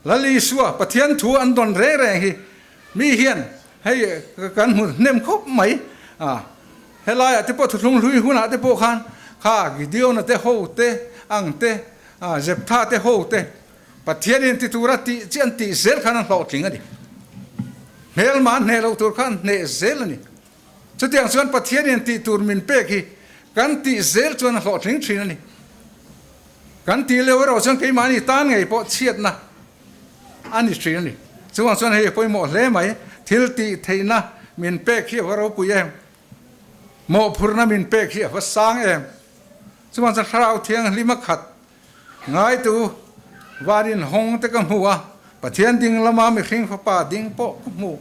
Lal Isua, Pathian thu an dawn reng reng hi mi hian hei kan hmu hnem khawp mai a. Helaiah te pawh thuthlung hlui hunah te pawh khan kha Gideon-a te ho te ang te, Jeptha te ho te Pathianin ti tura tih chi an tih zel khan an hlawhtling a ni. Hmelma an hneh loh tur kha an hneh zel a ni. Chutiang chuan Pathianin tih tur min pek hi kan tih zel chuan a hlawhtling thin a ni. Kan tih leu erawh chuan keimahni tan ngei pawh chhiatna a ni thin a ni. Chuvang chuan hei a pawimawh hle mai, thil tih theihna min pek hi a va ropui em, mawhphurhna min pek hi a va sang em. Chuvang chuan Thlarau Thianghlim a khat Ngaitu, van inhawng te ka hmu a, Pathian ding lama mihring fapa ding pawh ka hmu.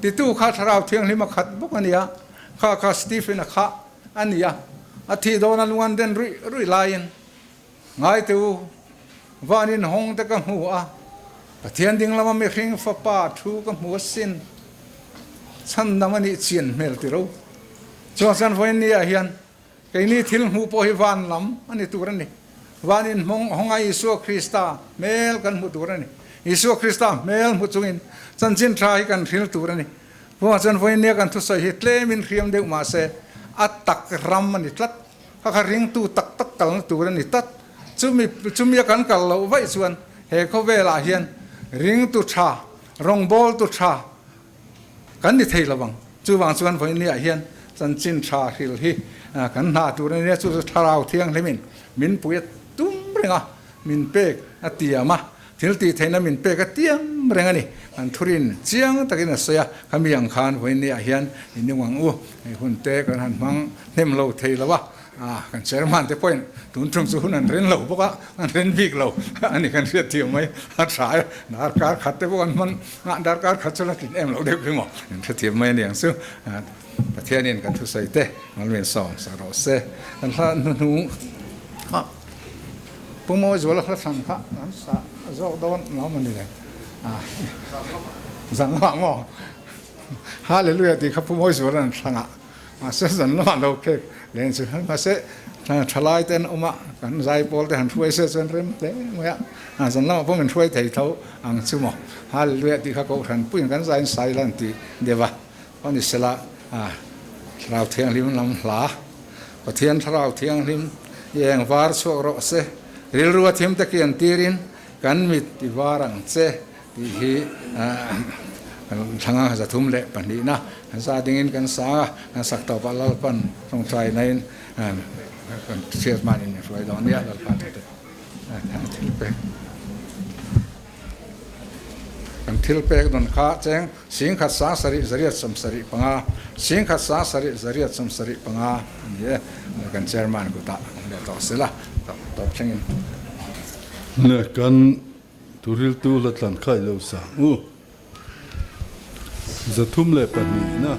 Titu kha Thlarau Thianghlim a khat bawk a nia, kha kha Stephen a khah a nia, a thih dawn a lung an den ruih ruih laiin. Ngaitu, van inhawng te ka hmu a, Pathian ding lama mihring fapa thu ka hmu asin. Chhandam a nih chian hmel tiro. Chuan chuan vawiin ni ah hian Keini thil hmuh pawh hi van lam a ni tur a ni. Van in hmawng hawnga Isua Krista hmel kan hmu tur a ni. Isua Krista hmel hmu chungin chanchin tha hi kan hril tur a ni. Vawngah chuan vawinia kan thusawi hi tlemin hriam deuh mah se a tak ram a ni tlat. Kha kha ringtu tak tak kalna tur a ni tlat. Chumi chumia kan kal loh vaih chuan he khawvelah hian ringtu tha, rawngbawltu tha, Kan ni thei lo ang. Chuvang chuan vawinia hian chanchin tha hril hi kan hna tur a nia, chu chu Thlarau Thianghlimin min pui a tum reng a, min pek a tiam a, thil tih theihna min pek a tiam reng a ni. Kan thurin chiang takin a sawi a, khami ang khan vawinia hian i nung ang u, hei hun te kan han hmang hnem lo thei lo a. A, kan chairman te pawhin tun tum chu hun an ren lo bawk a, an ren bik lo a ni kan hriat thiam mai a tha e, darkar khat te pawh an hman a, darkar khat chu la tlin em loh deuh khi maw, in hrethiam mai a ni ang chu. Pathianin kan thusawi te malmin sawm sak rawh se. Kan hla hnuhnung kha Pu Mawizuala hla thlan kha an sa zawk dawn lo maw ni le? A, zan lamah maw? Hallelujah tih kha Pu Mawizuala an thlang a. Mahse zan lamah lo phek len chu mahse thalai te an awm a, kan zaipawl te han hruai se chuan rem hle mai a, zan lamah pawh min hruai thei tho ang chu maw. Hallelujah tih kha Kohhran puiin kan zaiin sai la an ti deuh a, aw ni sela Thlarau Thianghlim lam hla, Pathian Thlarau Thianghlim i eng var chhuak rawh se, rilru a thim te kian tirin kan mit i var ang che. Tih hi thlang a 302na kan sa dingin kan sang a, kan sak tawpah Lalpan tawngtainain kan hriat hmanin min hruai dawn nia Lalpa thute thil pek kan thil pek dawn kha cheng singkhat sang sarih zariat 75 singkhat sang sarih zariat 75 a ni e kan chairman kutah leh tawh sela tawp thlengin. Kan Thuriltu la tlan khai lo sang u. 302 na.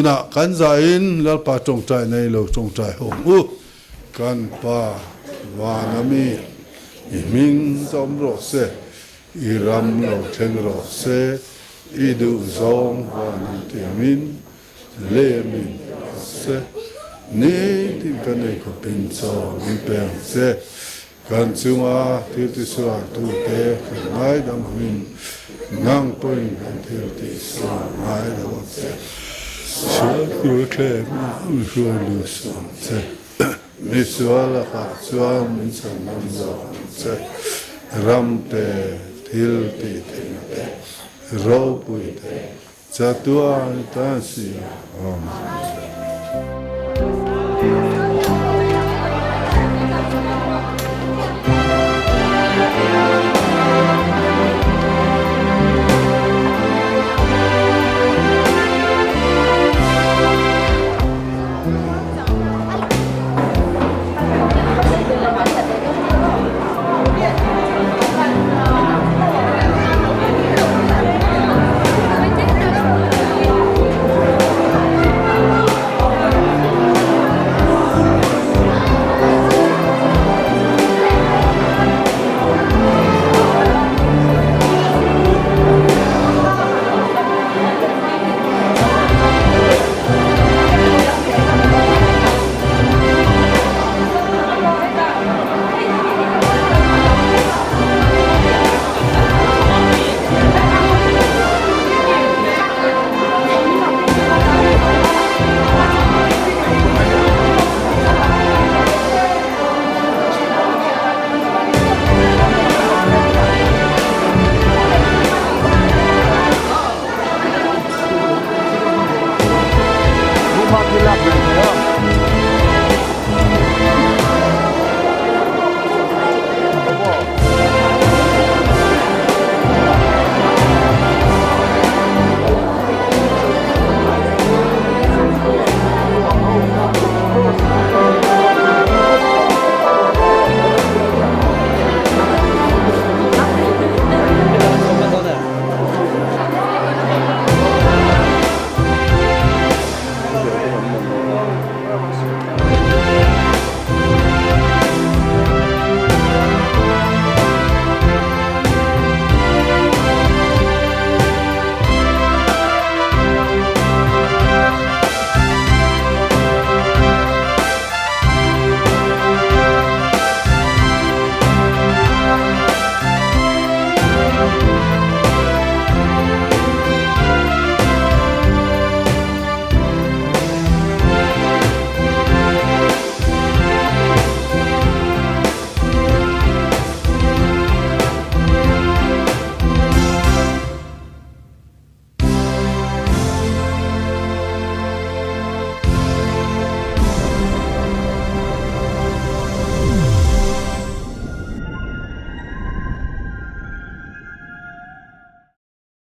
Tunah kan zahin Lalpa tawngtai nei lo tawngtai ho ang u. Kan Pa vana mi i hming zawm rawh se, i ram lo thleng rawh se, i duh zawng van in tiangin lem in rawh se, nitin kan ei khawpin chaw min pe ang che. Kan chunga thil tisualtute kan ngaidam angin nang pawhin kan thil tihsual ngaidam ang che. Sual tur thlehna min hruai lut suh ang che. Mi sual lakah chuan min chhan ngam zawk ang che. Ram te, thil tih theihna te, ropui te, Chatuan tan si awm.